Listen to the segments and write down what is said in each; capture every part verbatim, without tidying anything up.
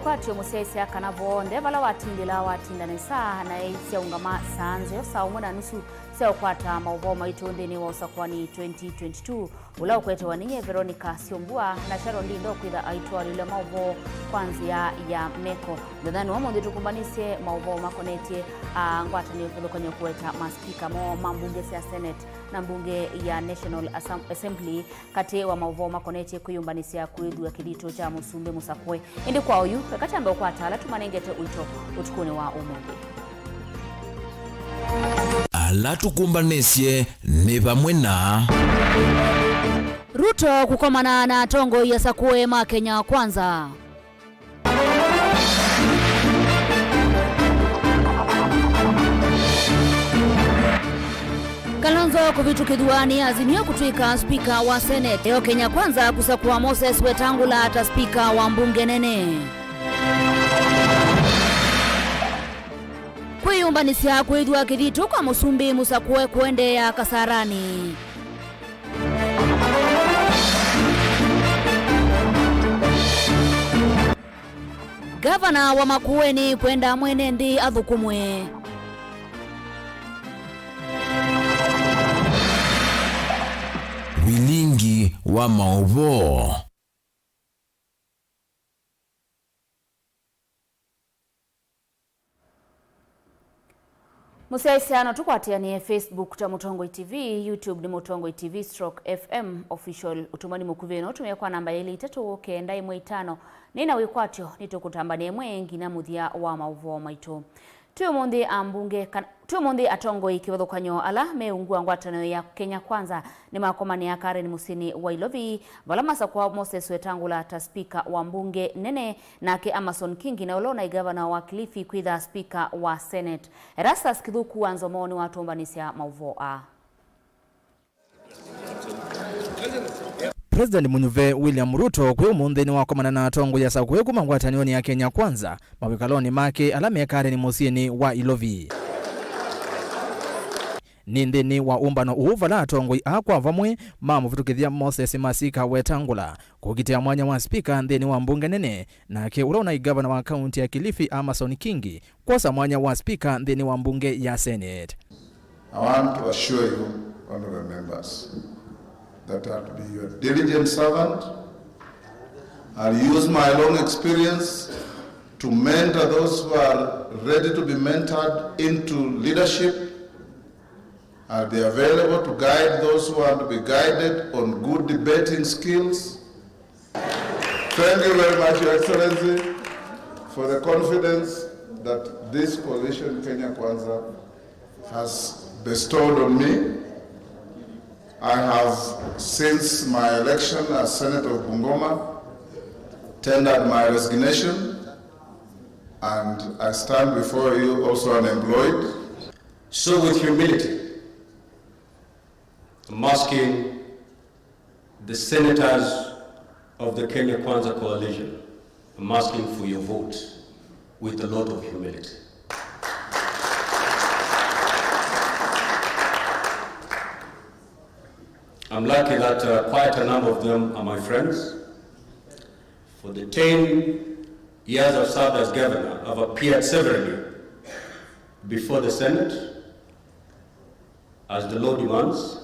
Watyo mũsyaĩĩsya kana vonthe vala watindĩla watinda nesa, na eĩsya ũngama saa nzeo saa ũmwe na nusu sya ũkwata maũvoo maitũ nthĩnĩ wa ũsakũani twenty twenty-two, ũla ũkwetewa nĩ nyie Veronica Syombua na Sharon Ndindo kwĩtha aitwalyũlya maũvoo kwa nzĩa ya meko. Mũthenyanĩ wa ũmũnthĩ tũkũmbanĩsye maũvoo makonetye, a, ngwatanĩo kĩvathũkany'o kũweta maspika moo ma mbunge sya Senate na mbunge ya National Assem-, Assembly, katĩ wa maũvoo makonetye kwĩyũmbanĩsya kwĩthua kĩthitũ kya mũsumbĩ mũsakũe. Ĩndĩ kwa oyu, eka twambe ũkwata ala tũmanengete ũito ũtukũnĩ wa ũmũnthĩ. Ala tũkũmbanĩsye nĩ vamwe na Ruto kũkomana na atongoi asakũe ma Kenya Kwanza. Kalonzo kũvĩtũkĩthw'a nĩ Azimio kũtw'ĩka spika wa Senate. Eo Kenya Kwanza kũsakũa Moses Wetangula ta spika wa mbunge nene. Kwĩyũmbanĩsya kwĩthua kĩthitũ kwa mũsumbĩ mũsakũe kũendeea Kasarani. Ngavana wa Makueni kwenda mwene nthĩ athũkũmwe. Vilingi wa maũvoo. Mũsyaĩĩsya no tũkwatĩanĩe Facebook ta Mũtongoi T V, YouTube nĩ Mũtongoi T V stroke F M official. Ũtũmani mũkuvĩ no ũtũmĩe kwa namba ya ilĩ itatũ kenda ĩmwe itano. Nĩ na wĩkwatyo, nĩtũkũtambanĩa ĩmwe nginya mũthya wa maũvoo maitũ. Twĩ ũmũnthĩ ambunge kana, twĩ ũmũnthĩ atongoi kĩvathũkany'o ala meungu wa ngwatanĩo ya Kenya Kwanza nĩmakomanĩa Karen mũsyĩnĩ wa Ilovi, vala masakũa Moses Wetangula ta spika wa mbunge nene, nake Amason Kingi na ũla ũnaĩ ngavana wa Kilifi kwĩtha spika wa Senate. Erastus Kithuku wa Nzomo nĩwatũmbanĩsya maũvoo aa. President mũnyuve William Ruto kwĩ ũmũnthĩ nĩwakomana na atongoi asakũe kuma ngwatanĩonĩ ya Kenya Kwanza mawĩkalonĩ make ala me Karen mũsyĩnĩ wa Ilovi. Nĩ nthĩnĩ wa ũmbano ũũ vala atongoi aa kwa vamwe mamũvĩtũkĩthya Moses Masika Wetangula kũkitĩa mwanya wa spika nthĩnĩ wa mbunge nene, nake ũla ũnaĩ ngavana wa kaunti ya Kilifi Amason Kingi kwosa mwanya wa spika nthĩnĩ wa mbunge ya Senate. I want to assure you, honorable members, that I'll be your diligent servant. I'll use my long experience to mentor those who are ready to be mentored into leadership. I'll be available to guide those who want to be guided on good debating skills. Thank you very much, Your Excellency, for the confidence that this coalition, Kenya Kwanza, has bestowed on me. I have, since my election as Senator of Bungoma, tendered my resignation, and I stand before you also unemployed. So with humility, I'm asking the senators of the Kenya Kwanza Coalition, I'm asking for your vote with a lot of humility. I'm lucky that, uh, quite a number of them are my friends. For the ten years I've served as governor, I've appeared severally before the Senate as the law demands,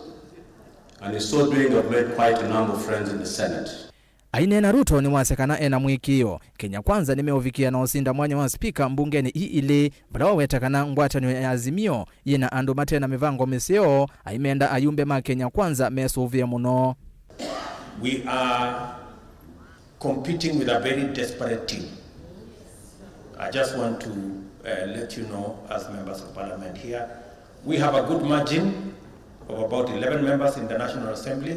and in so doing I've made quite a number of friends in the Senate. Aineena, Ruto nĩwasya kana ena mũĩkĩĩo Kenya Kwanza nĩmeũvikĩa na ũsinda mwanya wa spika mbungenĩ ii ilĩ, vala waweta kana ngwatanĩo ya Azimio yĩna andũ mate na mĩvango mĩseo, aimenda ayumbe ma Kenya Kwanza mesũvĩe mũno. We are competing with a very desperate team. I just want to, uh, let you know, as members of parliament here, we have a good margin of about eleven members in the National Assembly.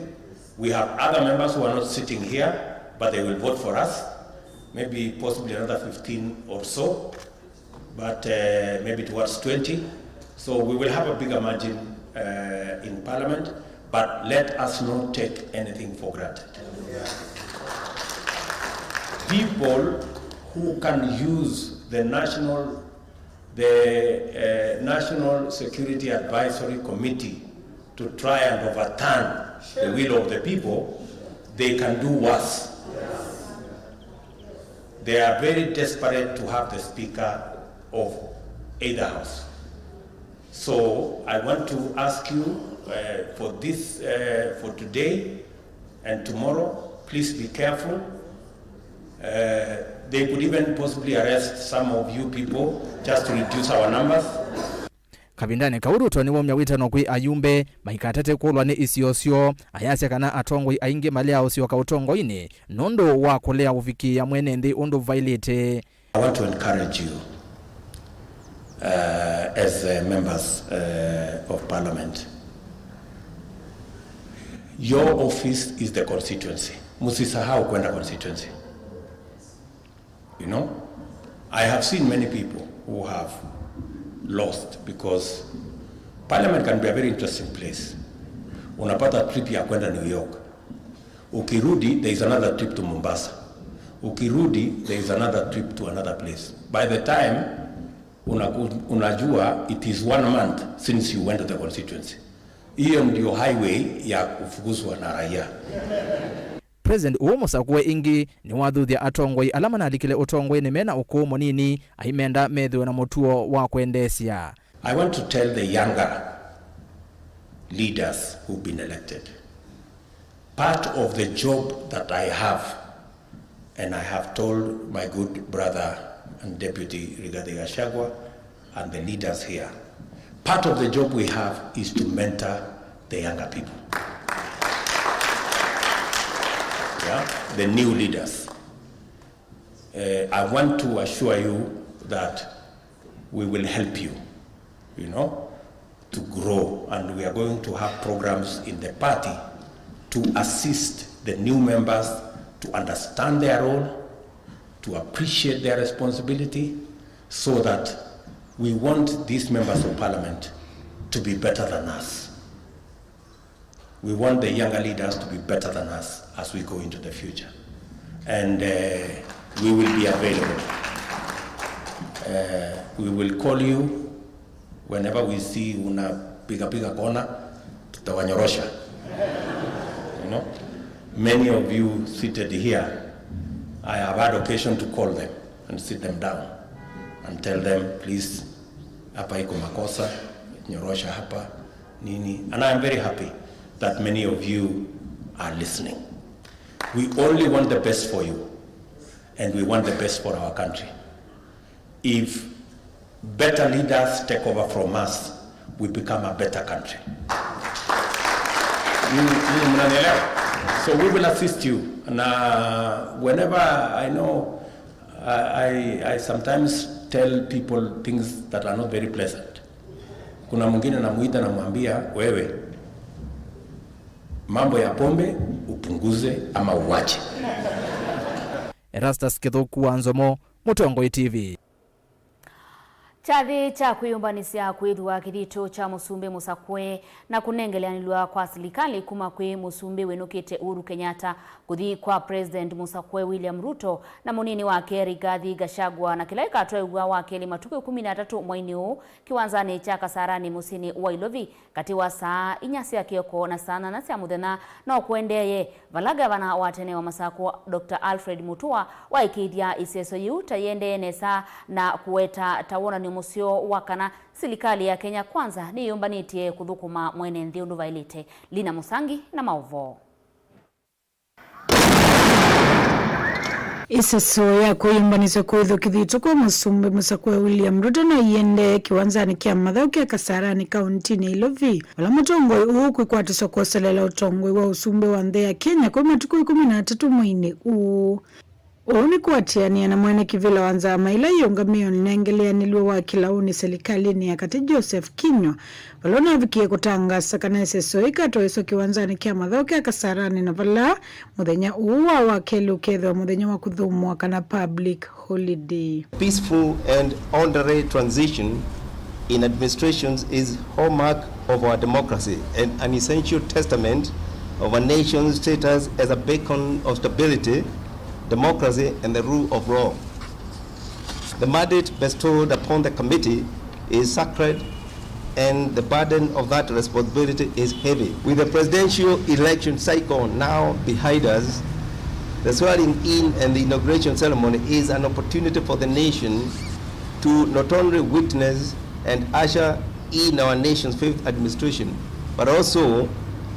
We have other members who are not sitting here, but they will vote for us, maybe possibly another fifteen or so, but, uh, maybe towards twenty. So we will have a bigger margin, uh, in parliament, but let us not take anything for granted. People who can use the national, the, uh, National Security Advisory Committee to try and overturn the will of the people, they can do worse. They are very desperate to have the Speaker of either house. So I want to ask you, uh, for this, uh, for today and tomorrow, please be careful. Uh, they could even possibly arrest some of you people just to reduce our numbers. Kavindanĩ kau, Ruto nĩwaumya wĩtano kwĩ ayumbe maikatate kũlwa nĩ isio syoo, ayasya kana atongoi aingĩ malea ũsyoka ũtongoinĩ nũndũ wa kũlea ũvikĩĩa mwene nthĩ ũndũ vaĩlĩte. I want to encourage you, uh, as, uh, members, uh, of parliament. Your office is the constituency. Msisahau kwenda constituency. You know, I have seen many people who have lost because parliament can be a very interesting place. Unapata trip ya kwenda New York. Ukirudi, there is another trip to Mombasa. Ukirudi, there is another trip to another place. By the time unaku-, unajua, it is one month since you went to the constituency. Hiyo ndio highway ya kufukuzwa na raia. President ũũ mũsakũe ĩngĩ nĩwathuthya atongoi ala manalikile ũtongoinĩ mena ũkũũ mũnini, aimenda methĩwe na mũtuo wa kwendeesya. I want to tell the younger leaders who've been elected, part of the job that I have, and I have told my good brother and Deputy Rigathi Gachagua and the leaders here, part of the job we have is to mentor the younger people. Yeah, the new leaders. Uh, I want to assure you that we will help you, you know, to grow, and we are going to have programs in the party to assist the new members to understand their role, to appreciate their responsibility, so that we want these members of parliament to be better than us. We want the younger leaders to be better than us as we go into the future. And, uh, we will be available. Uh, we will call you whenever we see unapiga piga kona, tutawanyorosha. You know, many of you seated here, I have had occasion to call them and sit them down and tell them, "Please, hapa iko makosa, nyorosha hapa, nini." And I am very happy that many of you are listening. We only want the best for you, and we want the best for our country. If better leaders take over from us, we become a better country. Nyinyi, nyinyi mnanielewa? So we will assist you. Na whenever I know, I, I, I sometimes tell people things that are not very pleasant. Kuna mwingine namuita, namwambia, "Wewe, mambo ya pombe upunguze ama uwache." Erastus Kĩthũku wa Nzomo, Mũtongoi T V. Kyathĩ kya kwĩyũmbanĩsya kwĩthĩwa kĩthito kya mũsumbĩ mũsakũe na kũnengeleanĩlw'a kwa silikalĩ kuma kwĩ mũsumbĩ wĩnũkĩte Uhuru Kenyatta kũthi kwa President mũsakũe William Ruto na mũnini wake Rigathi Gachagua, na kĩla kĩkatwaĩw'a Wakelĩ matukũ ĩkũmi na atatũ mweinĩ ũũ kĩwanzanĩ kya Kasarani mũsyĩnĩ wa Ilovi, katĩ wa saa inya sya kĩoko na saa nyanya sya mũthenya, no kũendeeye, vala ngavana wa tene wa Masakũ, Doctor Alfred Mutua, waĩkĩĩthya ĩseso yĩu ta yĩendee nesa na kũweta ta wonany'o mũseo wa kana silikalĩ ya Kenya Kwanza nĩyĩyũmbanĩtye kũthũkũma mwene nthĩ ũndũ vaĩlĩte. Lina Mũsangi na maũvoo. Ĩseso ya kwĩyũmbanĩsya kũĩthwa kĩthito kwa mũsumbĩ mũsakũe William Ruto no ĩendee kĩwanzanĩ kya mathaũ kya Kasarani kauntinĩ ya Ilovi, vala mũtongoi ũũ ũkwĩkwatĩsya kwoselela ũtongoi wa ũsumbĩ wa nthĩ ya Kenya kwa matukũ ĩkũmi na atatũ mweinĩ ũũ. Ũũ nĩ kũatĩanĩa na mwene kĩvĩla wa nzama ĩla yĩũngamĩe ũnengeleanĩlw'e wa kĩlaũnĩ silikalĩnĩ ya katĩ Joseph Kinyua, vala ũnavikie kũtangaasa kana ĩseso ĩkatwaĩswa kĩwanzanĩ kya mathaũ kya Kasarani, na vala mũthenya ũũ wa Wakelĩ ũkethĩwa mũthenya wa kũthũmũa kana public holiday. Peaceful and orderly transition in administrations is hallmark of our democracy and an essential testament of a nation's status as a beacon of stability, democracy, and the rule of law. The mandate bestowed upon the committee is sacred, and the burden of that responsibility is heavy. With the presidential election cycle now behind us, The swearing in and the inauguration ceremony is an opportunity for the nation to not only witness and usher in our nation's fifth administration, but also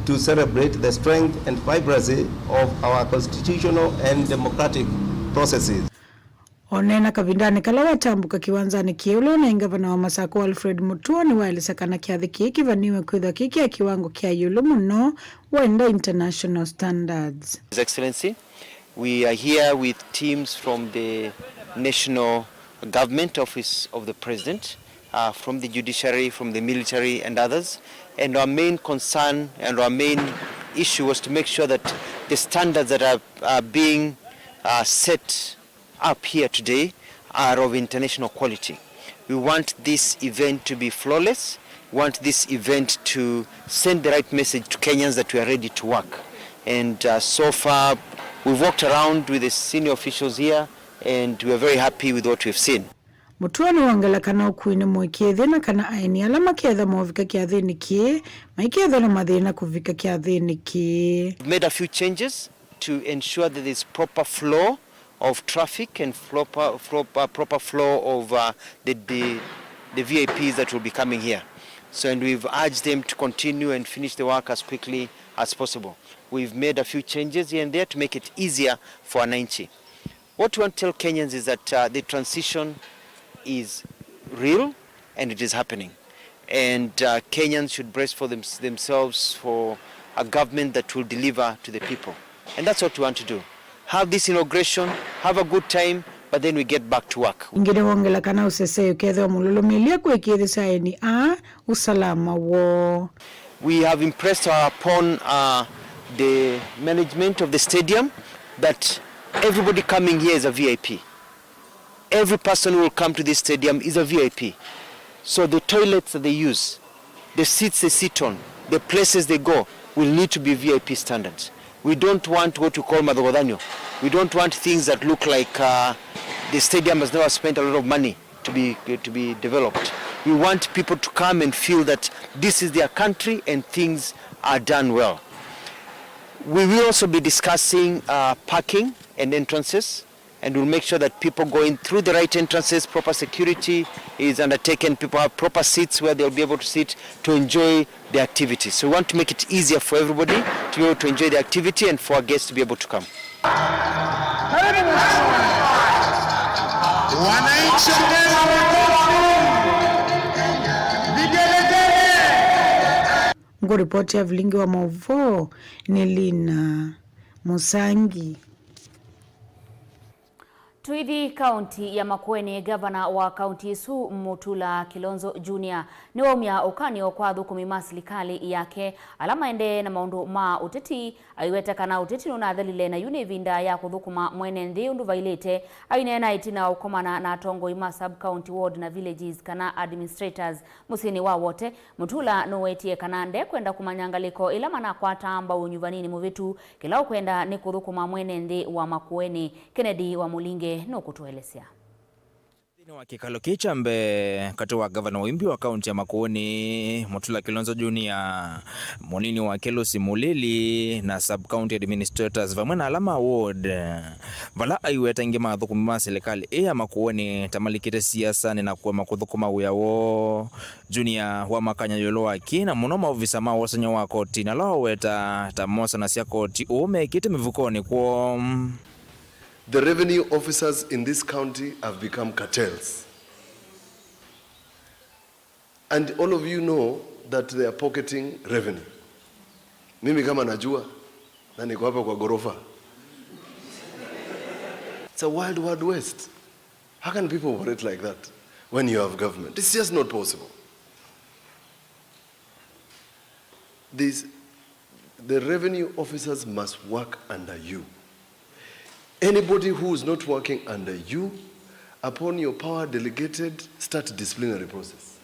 to celebrate the strength and vibrancy of our constitutional and democratic processes. Oneena kavindanĩ kala watambũka kĩwanzanĩ kĩĩ, ũla ũnaĩ ngavana wa Masako Alfred Mutua nĩwaelesya kana kyathĩ kĩĩ kĩvanĩwe kwĩthwa kĩ kya kĩwango kya ĩũlũ mũno, wenda international standards. His Excellency, we are here with teams from the national government office of the president, uh, from the judiciary, from the military and others. And our main concern and our main issue was to make sure that the standards that are, are being, uh, set up here today are of international quality. We want this event to be flawless. We want this event to send the right message to Kenyans that we are ready to work. And, uh, so far, we've walked around with the senior officials here, and we are very happy with what we've seen. Mutua nĩwongela kana ũkui nĩ mũĩkĩĩthye na kana aeni ala maketha movika kyathĩnĩ kĩĩ maikethwa na mathĩna kũvika kyathĩnĩ kĩĩ. We've made a few changes to ensure that there's proper flow of traffic and proper, proper, proper flow of, uh, the, the, the V I Ps that will be coming here. So, and we've urged them to continue and finish the work as quickly as possible. We've made a few changes here and there to make it easier for wananchi. What we want to tell Kenyans is that, uh, the transition is real and it is happening. And, uh, Kenyans should brace for them, themselves for a government that will deliver to the people. And that's what we want to do. Have this inauguration, have a good time, but then we get back to work. Ĩngĩ nĩwongela kana ũsesei ũkethĩwa mũlũlũmĩlye kũĩkĩĩthya aeni aa usalama woo. We have impressed upon, uh, the management of the stadium that everybody coming here is a V I P. Every person who will come to this stadium is a V I P. So the toilets that they use, the seats they sit on, the places they go will need to be V I P standards. We don't want what we call mathogothanyo. We don't want things that look like, uh, the stadium has never spent a lot of money to be, to be developed. We want people to come and feel that this is their country and things are done well. We will also be discussing, uh, parking and entrances, and we'll make sure that people go in through the right entrances, proper security is undertaken, people have proper seats where they'll be able to sit to enjoy the activities. So we want to make it easier for everybody to be able to enjoy the activity and for our guests to be able to come. Wananchi, ongeza makofi. Vigelegele. Ngũripoti ya vilingi wa maũvoo nĩ Lina Mũsangi. Tũithi kaunti ya Makueni, ngavana wa kaunti ĩsu, Mutula Kilonzo Junior, nĩwaumya ũkany'o kwa athũkũmi ma silikalĩ yake ala maendee na maũndũ ma ũteti, aiweta kana ũteti nũnathelile na yu nĩ ĩvinda ya kũthũkũma mwene nthĩ ũndũ vailĩte. Aineena ĩtina wa ũkomana na atongoi ma sub-county, ward na villages kana administrators mũsyĩnĩ wa Wote, Mutula nũwetie kana ndekwenda kũmanya ngalĩko ĩla manakwataa mbau ũnyuvaninĩ mũvĩtu. Kĩla ũkwenda nĩ kũthũkũma mwene nthĩ wa Makueni. Kennedy wa Mũlinge nũkũtũelesya. Nthĩnĩ wa kĩkalo kĩĩ kya mbee katĩ wa ngavana wa imbi wa kaunti ya Makueni, Mutula Kilonzo Junior, mũnini wake Lucy Mulili, na sub-county administrators vamwe na ala ma ward, vala aiweta aingĩ ma athũkũmi ma silikalĩ ĩĩ ya Makueni ta malikĩte siasanĩ na kũema kũthũkũma wĩa woo. Junior wamakany'a ĩũlũ wa kĩ, na mũno maovisa ma wosany'a wa koti, na ala waweta ta mosanasya koti ũũ mekĩte mĩvukonĩ kwoo. The revenue officers in this county have become cartels. And all of you know that they are pocketing revenue. Mimi kama najua, na niko hapa kwa ghorofa. It's a wild, wild west. How can people operate like that when you have government? It's just not possible. These, the revenue officers must work under you. Anybody who is not working under you, upon your power delegated, start disciplinary process.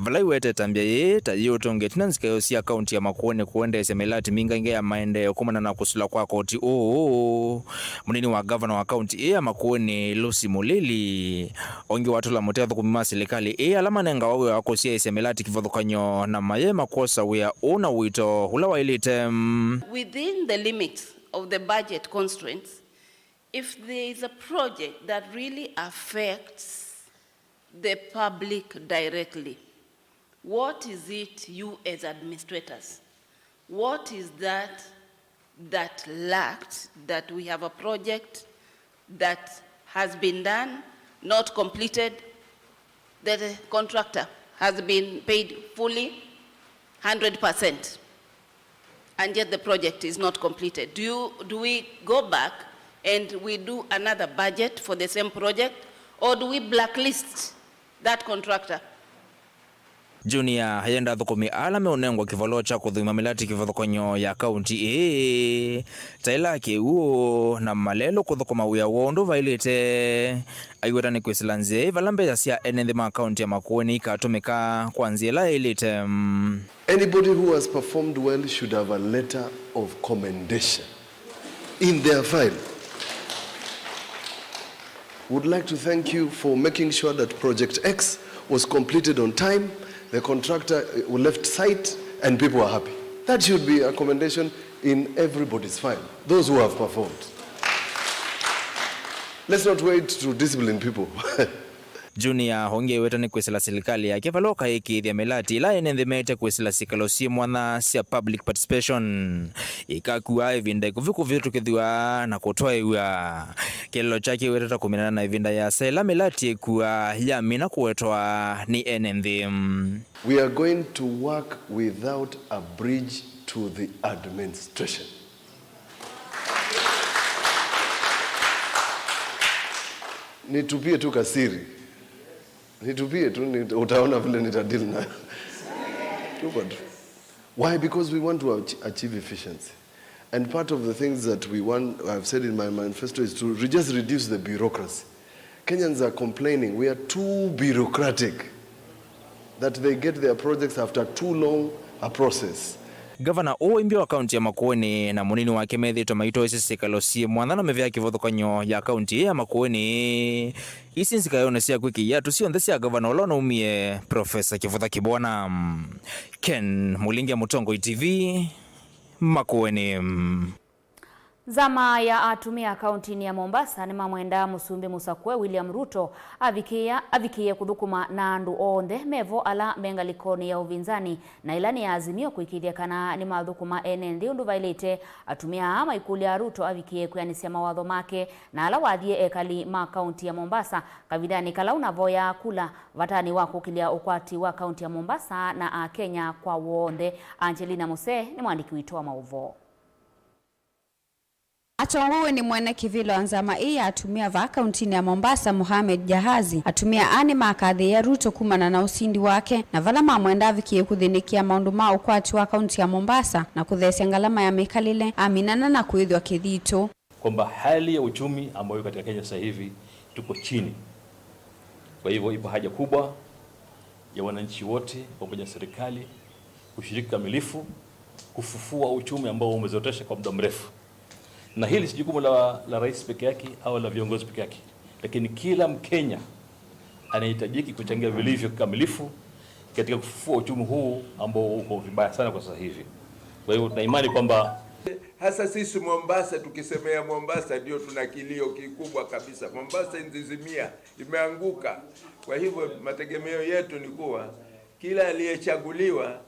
Vala iwetete mbĩa yĩĩ ta yĩũtonga ĩtina nzika yoo sya kaunti ya Makueni kũendeesya mĩlati mingangĩ ya maendeeo kumana na kũsũla kwa koti ũũ, mũnini wa ngavana wa kaunti ĩĩ ya Makueni, Lucy Mulili, ũngĩ watũla mũtĩ athũkũmi ma silikalĩ ĩĩ ala manengawa wĩa wa kũsyaĩĩsya mĩlati kĩvathũkany'o na mayema kwosa wĩa ũũ na ũito ũla waĩlĩte. Within the limits of the budget constraints, if there is a project that really affects the public directly, what is it you as administrators, what is that that lacked, that we have a project that has been done, not completed, that the contractor has been paid fully, hundred percent, and yet the project is not completed? Do you, do we go back and we do another budget for the same project, or do we blacklist that contractor? Junior ayenda athũkũmi ala meũnengwa kĩvalũa kya kũthũima mĩlati kĩvathũkany'o ya kaunti ĩĩ ta ĩla kĩw'ũ na malelũ kũthũkũma wĩa woo ũndũ vaĩlĩte. Aiweta nĩ kwĩsĩla nzĩa ĩĩ vala mbesa sya ene nthĩ ma kaunti ya Makueni ikatũmĩka kwa nzĩa ĩla yaĩlĩte. Anybody who has performed well should have a letter of commendation in their file. Would like to thank you for making sure that Project X was completed on time, the contractor uh, left site, and people are happy. That should be a commendation in everybody's file, those who have performed. Let's not wait to discipline people. Junior ũngĩ aiweta nĩ kwĩsĩla silikalĩ yake vala ũkaĩkĩĩthya mĩlati ĩla ene nthĩ meete kwĩsĩla syĩkalo syĩ mwanya sya public participation ikakuaa ĩvinda ĩkuvĩ kũvĩtũkĩthw'a na kũtwaĩw'a. Kĩeleelo kyake aiweta ta kũminana na ĩvinda yĩasa ĩla mĩlati ĩkuaa yamina kũwetwa nĩ ene nthĩ. We are going to work without a bridge to the administration. Nitupie tu kasiri. Nitupie tu, nit-, utaona vile nitadeal nayo. Tupa tu. Why? Because we want to ach-, achieve efficiency. And part of the things that we want, I've said in my manifesto, is to re-, just reduce the bureaucracy. Kenyans are complaining we are too bureaucratic, that they get their projects after too long a process. Gavana ũũ imbya wa kaunti ya Makueni na mũnini wake methĩĩtwe maitoesya syĩkalo syĩ mwanya na mĩvĩa kĩvathũkany'o ya kaunti ĩĩ ya Makueni. Isi nzikayonĩ sya kwĩkĩĩa ĩatũ syonthe sya gavana ũla ũnaumie, Profesa Kĩvũtha Kĩbwana. Ken Mũlingia, Mũtongoi T V, Makueni. Nzama ya atumĩa kauntinĩ ya Mombasa nĩmamwendaa Mũsumbĩ mũsakũe William Ruto avikĩĩa, avikĩĩe kũthũkũma na andũ onthe mevo ala me ngalĩkonĩ ya ũvinzani na ĩla nĩ ya Azimio kũĩkĩĩthya kana nĩmathũkũma ene nthĩ ũndũ vaĩlĩte. Atumĩa aa maikũlya Ruto avikĩĩe kwĩanĩsya mawatho make na ala wathie ekali ma kaunti ya Mombasa kavindanĩ kala ũnavoyaa kula vatanĩ wa kũkĩlya ũkwati wa kaunti ya Mombasa na Akenya kwa w'onthe. Angelina Musee nĩ mwandĩki witũ wa maũvoo. Atongoew'e nĩ mwene kĩvĩla wa nzama ĩĩ ya atumĩa vaa kauntinĩ ya Mombasa, Mohamed Jahazi, atumĩa aa nĩmakathĩĩe Ruto kumana na ũsindi wake, na vala mamwenda avikĩĩe kũthĩnĩkĩa maũndũ ma ũkwati wa kaunti ya Mombasa na kũtheesya ngalama ya mĩkalĩle, aminana na kũĩthw'a kĩthitũ. Kwamba hali ya uchumi ambayo katika Kenya sasa hivi tuko chini. Kwa hivyo ipo haja kubwa ya wananchi wote pamoja na serikali kushiriki kikamilifu kufufua uchumi ambao umezorotesha kwa muda mrefu. Na hili si jukumu la, la rais peke yake au la viongozi peke yake, lakini kila Mkenya anahitajiki kuchangia vilivyo kikamilifu katika kufufua uchumi huu ambao uko vibaya sana kwa sasa hivi. Kwa hivyo tuna imani kwamba hasa sisi Mombasa, tukisemea Mombasa ndio tuna kilio kikubwa kabisa. Mombasa inzizimia, imeanguka. Kwa hivyo mategemeo yetu ni kuwa kila aliyechaguliwa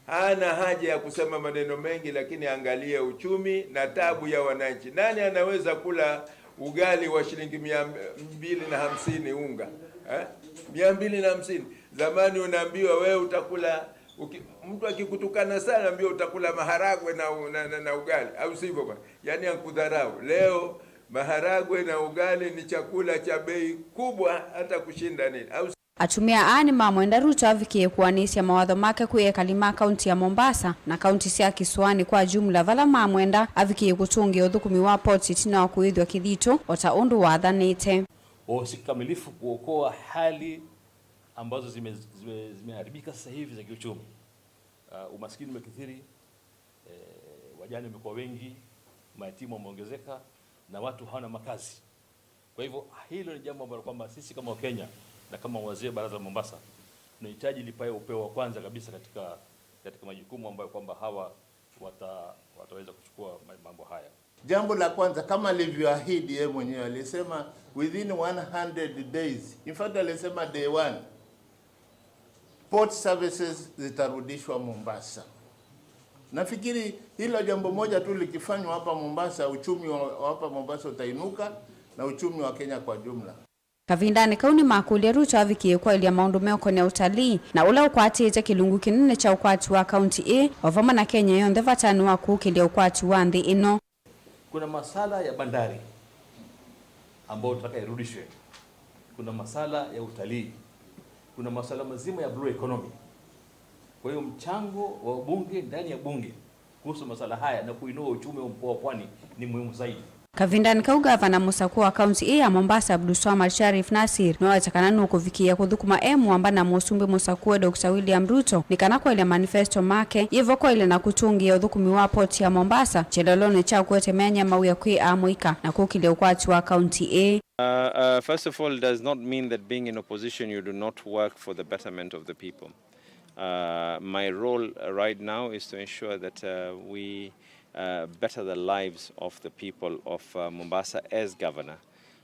hana haja ya kusema maneno mengi, lakini angalie uchumi na tabu ya wananchi. Nani anaweza kula ugali wa shilingi mia mbili na hamsini unga? Eh? Mia mbili na hamsini. Zamani unaambiwa wewe utakula, uki-, mtu akikutukana sana, ambia utakula maharagwe na u-, na, na, na ugali, au sivyo bwana? Yaani akudharau. Leo maharagwe na ugali ni chakula cha bei kubwa hata kushinda nini, au Atumĩa aa nĩmamwenda Ruto avikĩĩe kũanĩsya mawatho make kwĩ ekali ma kaunti ya Mombasa na kaunti sya kĩsũanĩ kwa jumla, vala mamwenda avikĩĩe kũtũngĩa ũthũkũmi wa poti ĩtina wa kũĩthw'a kĩthitũ o ta ũndũ wathanĩte. Wahusika kikamilifu kuokoa hali ambazo zime-, zime-, zimeharibika sasa hivi za kiuchumi. Uh, umaskini umekithiri, eh, wajane wamekuwa wengi, mayatima wameongezeka, na watu hawana makazi. Kwa hivyo, hilo ni jambo ambalo kwamba sisi kama Wakenya na kama wazee wa baraza la Mombasa, tunahitaji lipae upeo wa kwanza kabisa katika, katika majukumu ambayo kwamba hawa wata-, wataweza kuchukua ma-, mambo haya. Jambo la kwanza, kama alivyoahidi yeye mwenyewe, alisema within one hundred days. In fact, alisema day one, port services zitarudishwa Mombasa. Nafikiri hilo jambo moja tu likifanywa hapa Mombasa, uchumi wa, wa hapa Mombasa utainuka na uchumi wa Kenya kwa jumla. Kavindanĩ kau nĩmakũlya Ruto avikĩe kwaĩlya maũndũ meũkonea ũtalii, na ũla ũkwatĩte kĩlungu kĩnene kya ũkwati wa kaunti ĩĩ, o vamwe na Kenya yonthe, vatanĩ wa kũũkĩlya ũkwati wa nthĩ ĩno. Kuna masala ya bandari ambayo tunataka irudishwe. Kuna masala ya utalii. Kuna masala mazima ya blue economy. Kwa hiyo mchango wa bunge ndani ya bunge kuhusu masala haya na kuinua uchumi wa mkoa wa Pwani ni muhimu zaidi. Kavindanĩ kau, ngavana mũsakũe wa kaunti ĩĩ ya Mombasa, Abdulswamad Sharif Nasir, nĩwaweta kana nũkũvikĩĩa kũthũkũma e mũamba na mũsumbĩ mũsakũe Doctor William Ruto nĩ kana kwaĩlya manifesto make yĩvo kwaĩlya na kũtũngĩĩa ũthũkũmi wa port ya Mombasa kyelelonĩ kya kũete myanya mawĩa kwĩ amũika na kũkĩlya ũkwati wa kaunti ĩĩ. Uh, uh, first of all, it does not mean that being in opposition you do not work for the betterment of the people. Uh, my role, uh, right now is to ensure that, uh, we, uh, better the lives of the people of, uh, Mombasa as governor.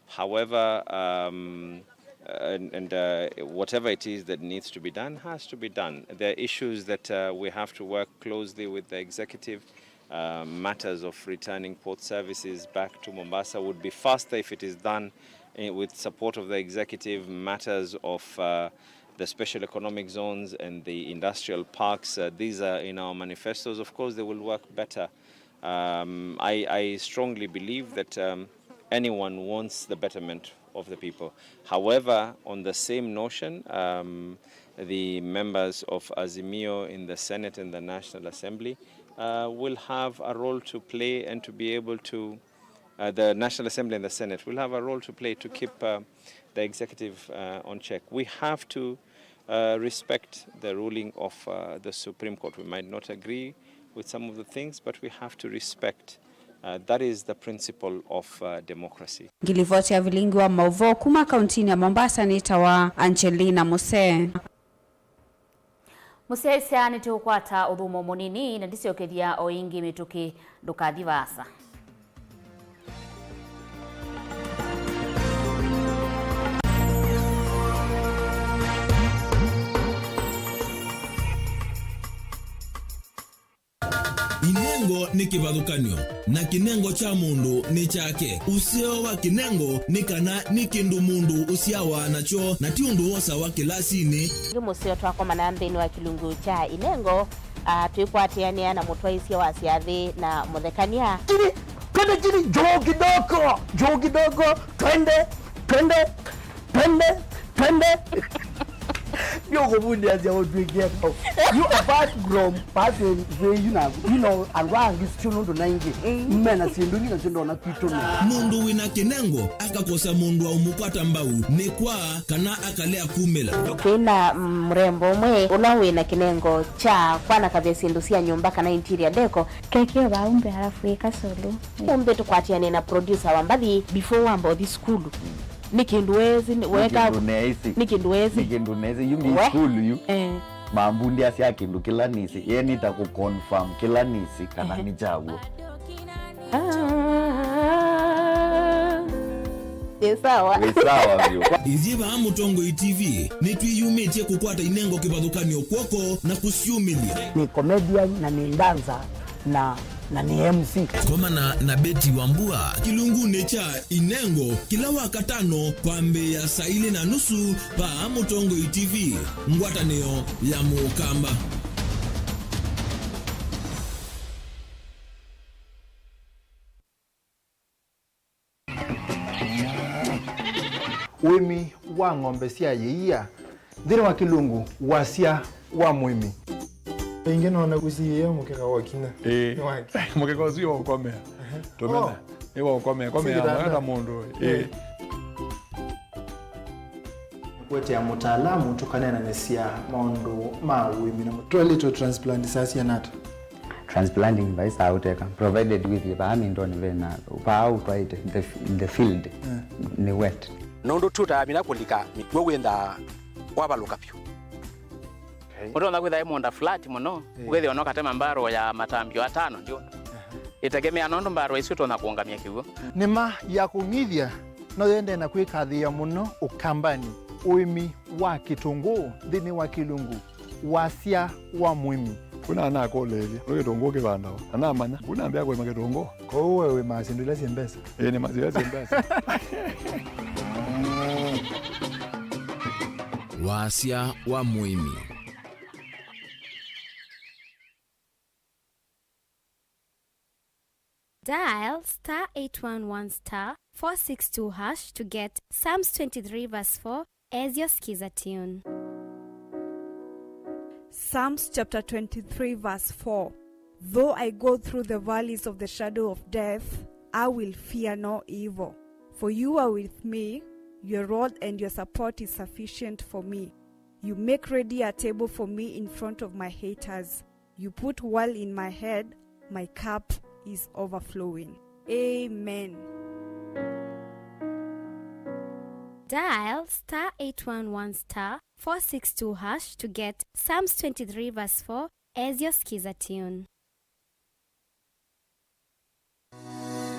However, um, and, and, uh, whatever it is that needs to be done has to be done. There are issues that, uh, we have to work closely with the executive. Uh, matters of returning port services back to Mombasa would be faster if it is done, eh, with support of the executive. Matters of, uh, the special economic zones and the industrial parks, uh, these are in our manifestos. Of course, they will work better. Um, I, I strongly believe that, um, anyone wants the betterment of the people. However, on the same notion, um, the members of Azimio in the Senate and the National Assembly, uh, will have a role to play and to be able to, uh, the National Assembly and the Senate will have a role to play to keep, uh, the executive, uh, on check. We have to, uh, respect the ruling of, uh, the Supreme Court. We might not agree with some of the things, but we have to respect, uh, that is the principle of, uh, democracy. Ngilivoti ya vilingi wa maũvoo kuma kauntinĩ ya Mombasa nĩtawa Angelina Musee. Mũsyaĩĩsya, nĩtũũkwata ũthũmũo mũnini na ndisyokethya o ĩngĩ mĩtũkĩ, ndũkathi vaasa. Inengo nĩ kĩvathũkany'o, na kĩnengo kya mũndũ nĩ kyake. Ũseo wa kĩnengo nĩ kana nĩ kĩndũ mũndũ ũsyawa nakyo, na ti ũndũ wosawa kĩlasinĩ. Ĩngĩ mũseo twakomana nthĩnĩ wa kĩlungu kya inengo, ah, twĩkwatĩanĩa na mũtwaĩsya wa syathĩ na mũthekany'a. Chini, twende chini, juu kidogo, juu kidogo, twende, twende. Twende, twende. Nĩũkũvundiasya ũtwĩkie kau. You apart from passing through, you know, you know, andũ angĩ sio nũndũ na ingĩ. Mm. Mena syĩndũ ingĩ nasyo ndona kwitũ nĩ. Mũndũ wĩna kĩnengo akakosa mũndũ wa ũmũkwata mbau nĩ kwa kana akalea kumĩla. Twĩna, mm, mrembo ũmwe ũla wĩna kĩnengo kya kwanakavya syĩndũ sya nyũmba kana interior decor. Keke vau mbee alafu ĩka solo. Ũmbe tũkwatĩane na producer wa mbathi. Before wamba ũthi sukulu, nĩ kĩndũ weesĩ, nĩ, nĩ weka kĩndũ neesĩ. Nĩ kĩndũ weesĩ. Nĩ kĩndũ neesĩ. Yu ngĩ we sukulu yu. Eh. Mambundiasya kĩndũ kĩla nĩsĩ. Ye nĩta kũ confirm kĩla nĩsĩ kana, ehe, nĩ kyaw'o. Ah. Nĩ sawa. Nĩ sawa vyũ. Ithyĩ vaa Mũtongoi T V nĩtwĩyumĩtye kũkwata inengo kĩvathũkany'o kw'oko na kũsyumĩlya. Nĩ comedian na nĩ dancer na, na nĩ M C. Komana na Betty Wambua kĩlungunĩ kya Inengo kĩla Wakatano kwambĩĩa saa ilĩ na nusu vaa Mũtongoi T V, ngwatanĩo ya Mũkamba. Ũĩmi wa ng'ombe sya ĩia nthĩnĩ wa kĩlungu wasya wa mũĩmi. Ĩngĩ noona ũsiĩĩa mũkeka wa kinya. Ĩĩ. Nĩ wake. Mũkeka ũsu wĩ wa ũkomea. Ehe. Tũmena. Oh. Ĩ wa ũkomea. Komea. Sikitanda. Mwaka mũndũ. Ĩĩ. Ĩĩ. Kũetea mũtaalamu tũkaneenanĩsya maũndũ ma ũĩmi na mũtwaĩlĩtwe transplant saa siana ata? Transplanting vai saa ũteka, provided with vaa mindoni vena, vaa ũtwaĩte, the, the field, eh, nĩ wet. Nũndũ tũtaamina kũlika mĩkw'ũ wĩnthaa wavalũka vyũ. Okay. Ũtonya kwĩtha ĩ mũũnda flat mũno, eh, ũkethĩa no katema mbarũ ya matambyo atano ndio. Aha. Ĩtegemea nũndũ mbarũ isu ũtonya kũũngamya kĩw'ũ. Nĩma ya kũng'ithya no yendee na kwĩkathĩĩa mũno Ũkambanĩ, ũĩmi wa kĩtũngũũ nthĩnĩ wa kĩlungu wasya wa mũĩmi. Kuna anakũlĩĩlya, nĩ kĩtũngũũ kĩvandawa? Na namanya, kuna ambĩa kũĩma kĩtũngũũ. Kwoou we wĩmaa syĩndũ ila syĩ mbesa? Ĩĩ, nĩmaa ila syĩ mbesa. Wasya wa mũĩmi. Dial star eight one one star four six two hash to get Psalms twenty-three verse four as your Skiza tune. Psalms chapter twenty-three, verse four. Though I go through the valleys of the shadow of death, I will fear no evil. For you are with me, your rod and your support is sufficient for me. You make ready a table for me in front of my haters. You put oil in my head, my cup is overflowing. Amen. Dial star eight one one star four six two hash to get Psalms twenty-three verse four as your Skiza tune.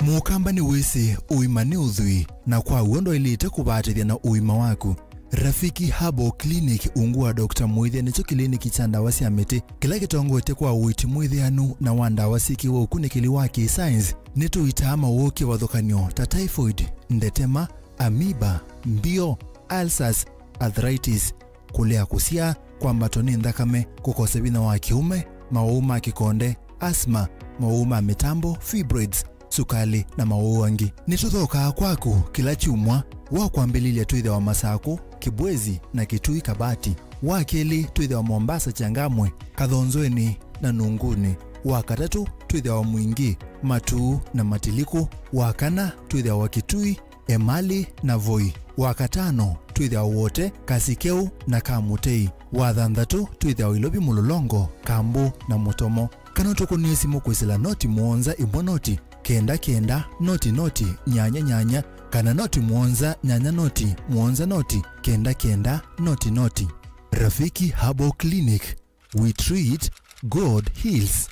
Mũkamba nĩwĩsĩ ũima nĩ ũthwii, na kwa w'o ndwaĩlĩte kũvatĩthya na ũima waku. Rafiki Herbal Clinic, ungu wa Doctor Mũĩthya, nĩkyo kĩliniki kya ndawa sya mĩtĩ kĩla kĩtongoetye kwa ũiiti mwĩthĩanu na wa ndawa syĩkĩwe ũkunĩkĩli wa kĩ-science. Nĩtũitaa mawũũ kĩvathũkany'o ta typhoid, ndetema, amoeba, mbio, ulcers, arthritis, kũlea kũsyaa, kwambatwa nĩ nthakame, kũkosa vinya wa kĩũme, mawau ma kĩkonde, asthma, mawau ma mĩtambo, fibroids, sukalĩ, na mawau angĩ. Nĩtũthookaa kwaku kĩla kyumwa. Wa kwambĩlĩlya twĩthĩawa Masakũ, Kibwezi, na Kitui Kabati. Wa kelĩ twĩthĩawa Mombasa, Changamwe, Kathonzweni, na Nunguni. Wa katatũ twĩthĩawa Mwingi, Matuu, na Matiliku. Wa kana twĩthĩawa Kitui, Emali, na Voi. Wa katano twĩthĩawa Wote, Kasikeu, na Kamutei. Wa thanthatũ twĩthĩawa Ilovi, Mũlolongo, Kambu, na Mũtomo. Kana ũtũkũnĩe simũ kwĩsĩla noti mũonza ĩmwe noti kenda kenda noti noti nyanya nyanya, kana noti mũonza nyanya noti mũonza noti kenda kenda noti noti. Rafiki Herbal Clinic, we treat, God heals.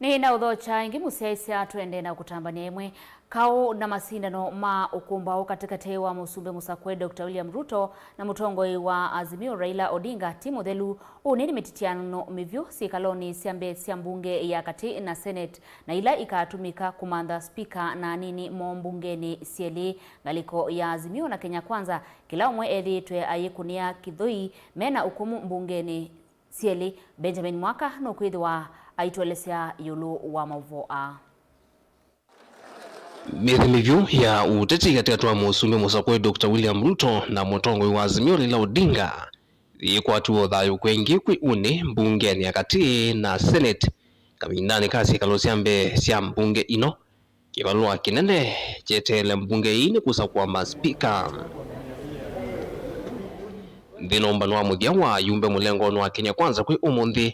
Nĩ na ũthokya ĩngĩ mũsyaĩĩsya, tũendee na kũtambany'a ĩmwe. Kaũ na masindano ma ũkũmbaũ katĩkatĩ wa mũsumbĩ mũsakũe Doctor William Ruto na mũtongoi wa Azimio Raila Odinga ti mũthelu. Ũũ nĩ mĩtityano mĩvyũ syĩkalonĩ sya mbee sya mbunge ya katĩ na Senate, na ila ikatũmĩka kũmantha spika na anini moo mbungenĩ syelĩ. Ngalĩko ya Azimio na Kenya Kwanza, kĩla ũmwe ethĩĩtwe ayĩkũnĩa kĩthũi mena ũkũmũ mbungenĩ syelĩ. Benjamin Mwaka nũkwĩthĩwa aitũelesya ĩũlũ wa maũvoo aa. Mĩthĩ mĩvyũ ya ũteti katĩkatĩ wa mũsumbĩ mũsakũe Doctor William Ruto na mũtongoi wa Azimio Raila Odinga yĩkwatiwe thayũ kwingĩ kwĩ ũnĩ mbungenĩ ya katĩ na Senate kavindanĩ ka syĩkalo sya mbee sya mbunge ino. Kĩvalũa kĩnene kyeteele mbunge ii nĩ kũsakũa maspika. Nthĩnĩ wa ũmbano wa mũthya wa ayumbe mũlengonĩ wa Kenya Kwanza kwĩ ũmũnthĩ,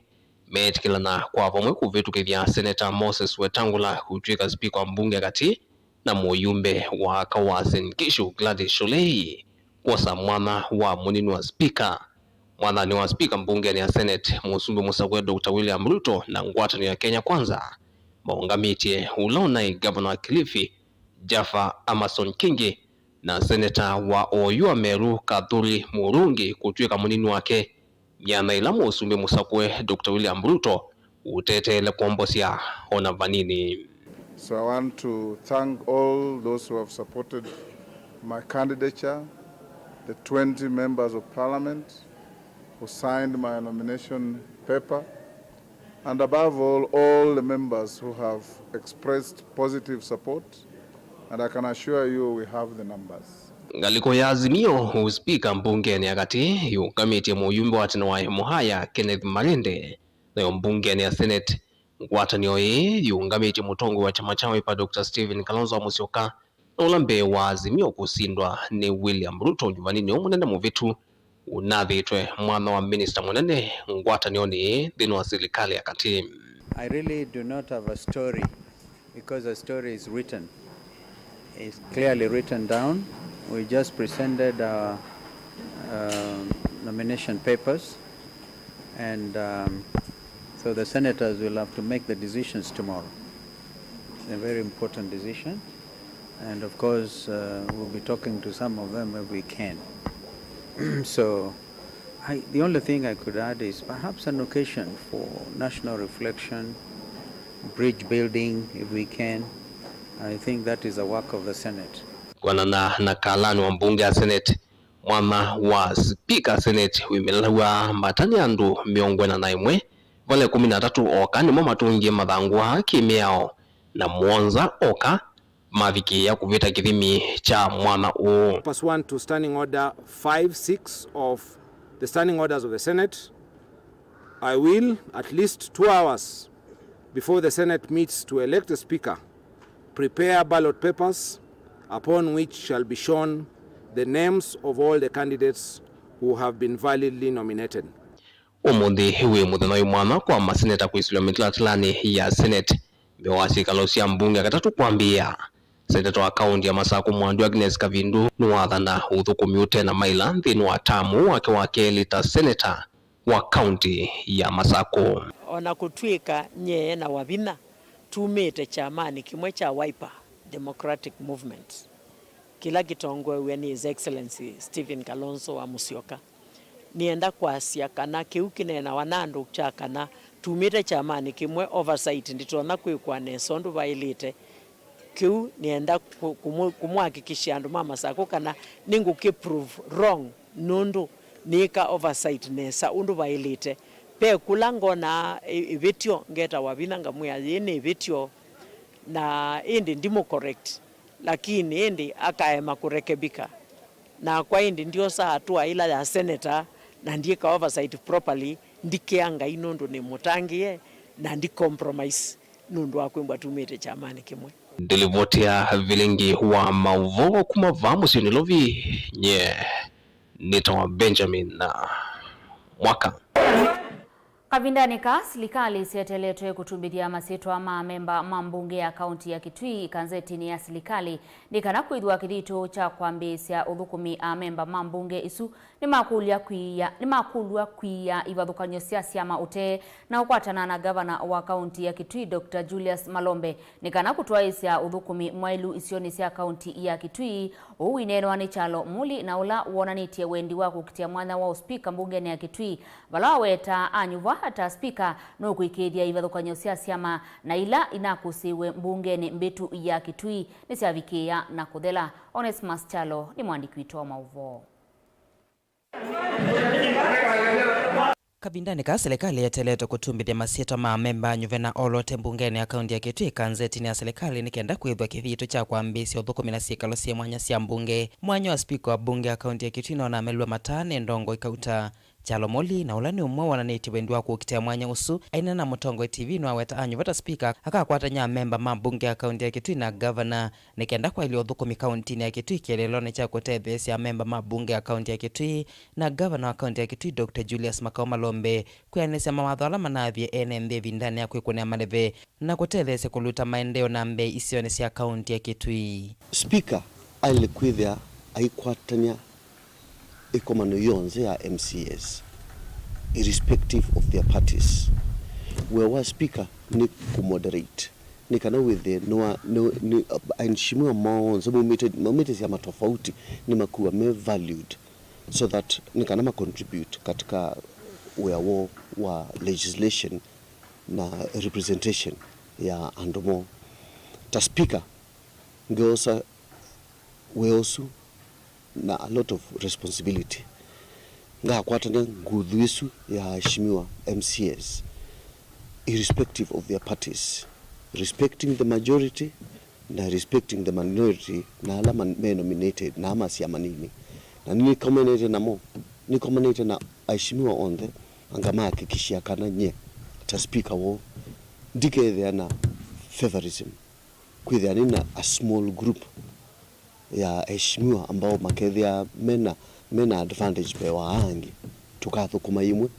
meetĩkĩlana kwa vamwe kũvĩtũkĩthya Seneta Moses Wetangula kũtw'ĩka spika wa mbunge ya katĩ na mũyumbe wa aka wa Uasin Gishu Gladys Sholei kwosa mwanya wa mũnini wa spika. Mwathanĩ wa spika mbungenĩ ya Senate, mũsumbĩ mũsakũe Doctor William Ruto na ngwatanĩo ya Kenya Kwanza maũngamĩtye ũla ũnaĩ ngavana wa Kilifi, Jaffer Amason Kingi, na seneta wa oyu wa Meru, Kathuri Murungi, kũtw'ĩka mũnini wake, myanya ĩla mũsumbĩ mũsakũe Doctor William Ruto ũteteele kwombosya o na vanini. So I want to thank all those who have supported my candidature, the twenty members of parliament who signed my nomination paper, and above all, all the members who have expressed positive support, and I can assure you we have the numbers. Ngalĩko ya Azimio, ũspika mbungenĩ ya katĩ yũngamĩtye mũyumbe wa tene wa Emuhaya, Kenneth Malende, Nayo mbungenĩ ya Senate, ngwatanĩo ĩĩ yĩũngamĩtye mũtongoi wa kyama kya Wiper, Doctor Stephen Kalonzo wa Musyoka, na ũla mbee wa Azimio kũsindwa nĩ William Ruto nyuvanĩnĩ ũũ mũnene mũvĩtu ũnathĩtwe mwanya wa minista mũnene ngwatanĩonĩ ĩĩ nthĩnĩ wa silikalĩ ya katĩ. I really do not have a story because a story is written. It's clearly written down. We just presented our, uh, nomination papers, and, um, so the senators will have to make the decisions tomorrow. It's a very important decision, and of course, uh, we'll be talking to some of them if we can. So, I, the only thing I could add is perhaps an occasion for national reflection, bridge building, if we can. I think that is the work of the Senate. Kwanana na kalani wa mbunge ya Senate, mwanya wa spika Senate wĩmĩlaw'a matani andũ mĩongo ĩna na ĩmwe, vala ĩkũmi na atatũ oka nĩmo matũngie mathangũ aa kĩ-mĩao, na mũonza oka mavikĩĩa kũvĩta kĩthimi kya mwanya ũũ. Pursuant to Standing Order five six of the Standing Orders of the Senate, I will, at least two hours before the Senate meets to elect a speaker, prepare ballot papers upon which shall be shown the names of all the candidates who have been validly nominated. Ũmũnthĩ wĩ mũthenya wĩ mwanya kwa maseneta kwĩsĩlwa mĩtalatĩlanĩ ya Senate mbee wa syĩkalo sya mbunge ya katatũ kwambĩĩa. Seneta wa kaũnti ya Masakũ Mwandu Agnes Kavindu nĩwathana ũthũkũmi ũte na maĩla nthĩnĩ wa tamu wake wa kelĩ ta seneta wa kaũnti ya Masakũ. O na kũtw'ĩka nyie na Wavinya tumĩte kyamanĩ kĩmwe kya Wiper Democratic Movement, kĩla kĩtongoew'e nĩ His Excellency Stephen Kalonzo wa Musyoka, nĩenda kwasya kana kĩu kĩneenawa na andũ kya kana tumĩte kyamanĩ kĩmwe, oversight ndĩtonya kwĩkwa nesa ũndũ vaĩlĩte. Kĩu nĩenda kũ-, kũmũ-, kũmũhakikishia andũ ma Masakũ kana nĩngũkĩ prove wrong, nũndũ nĩĩka oversight nesa ũndũ vaĩlĩte. Ve kũla ngonaa ĩ-, ĩvĩtyo, ngeta Wavinya ngamwĩa, "Yĩĩ nĩ ĩvĩtyo," na ĩndĩ ndimũ correct, lakini ĩndĩ akaema kũrekebika. Nakwa ĩndĩ ndyosa hatua ĩla ya senator na ndyĩka oversight properly, ndikĩa Ngai nũndũ nĩ mũtangĩĩe, na ndi compromise nũndũ wa kwĩmbwa tumĩte kyamanĩ kĩmwe. Ndĩlivoti ya vilingi wa maũvoo kuma vaa mũsyĩ Nairobi, nye nĩtawa Benjamin Mwaka. Kavindanĩ kaa, silikalĩ syeteletwe kũtumbĩthya masyĩtwa ma amemba ma mbunge ya kaũnti ya Kitui ikanzetinĩ ya silikalĩ nĩ kana kwĩthĩwa kĩthito kya kwambĩĩsya ũthũkũmi. Amemba ma mbunge isu nĩmakũlya kwiia, nĩmakũlw'a kwiia ivathũkany'o sya syama ũtee na ũkwatana na ngavana wa kaũnti ya Kitui, Doctor Julius Malombe, nĩ kana kũtwaĩĩsya ũthũkũmi mwaĩlu isionĩ sya kaũnti ya Kitui. Ũu wĩneenwa nĩ Kyalo Muli, na ũla wonanĩtye wendi wa kũkitĩa mwanya wa ũspika mbungenĩ ya Kitui, vala wawetaa anyuvwa ta spika nũkwĩkĩĩthya ivathũkany'o sya syama na ila inakũsĩĩwe mbungenĩ mbĩtu ya Kitui nĩsyavikĩĩa na kũthela. Onesmus Kyalo nĩ mũandĩki witũ wa maũvoo. Kavindanĩ kaa, silikalĩ yeteletwe kũtumbĩthya masyĩtwa ma amemba anyuve na olote mbungenĩ ya kaũnti ya Kitui kanzetinĩ ya silikalĩ nĩ kenda kwĩthwa kĩthito kya kwambĩĩsya ũthũkũmi na syĩkalo syĩ mwanya sya mbunge. Mwanya wa spika wa mbunge ya kaũnti ya Kitui nĩwanamelw'a mataa nĩ ndongoi kauta. Kyalo Muli, na ũla nĩ ũmwe wonanĩtye wendi wa kũkitĩa mwanya ũsu, aineena na Mũtongoi T V, nĩwaweta anyuva ta spika akakwatany'a amemba ma mbunge ya kaũnti ya Kitui na ngavana nĩ kenda kwaĩlya ũthũkũmi kaũntinĩ ya Kitui kĩeleelonĩ kya kũtetheesya amemba ma mbunge ya kaũnti ya Kitui na ngavana wa kaũnti ya Kitui, Doctor Julius Makau Malombe, kwĩanĩsya mawatho ala manaavye ene nthĩ ĩvindanĩ ya kwĩkũnĩa maleve na kũtetheesya kũluta maendeeo na mbee isionĩ sya kaũnti ya Kitui. Spika aĩle kwĩthĩa aikwatany'a ĩkomano yonthe ya M C As, irrespective of their parties. Wĩa wa spika nĩ kũmoderate, nĩ kana wĩthĩe nĩwa-, nĩ, nĩ, aheshimiwa monthe maumĩte, maumĩte syama tofauti nĩmakuwa me valued, so that nĩ kana macontribute katika wĩa woo wa legislation na representation ya andũ moo. Ta spika, ngeosa wĩa ũsu na a lot of responsibility. Ngakwatany'a nguthu ĩsu ya aheshimiwa M C As, irrespective of their parties, respecting the majority na respecting the minority, na ala man-, me nominated, na ama syama nini. Na nĩkomanĩte namo, nĩkomanĩte na aheshimiwa onthe, na ngamahakikishia kana nye Ta speaker woo, ndikethĩa na favorism, kwĩthĩa nĩ na a small group ya aheshimiwa ambao makethĩa mena, mena advantage mbee wa aa angĩ, tũkathũkũma imwe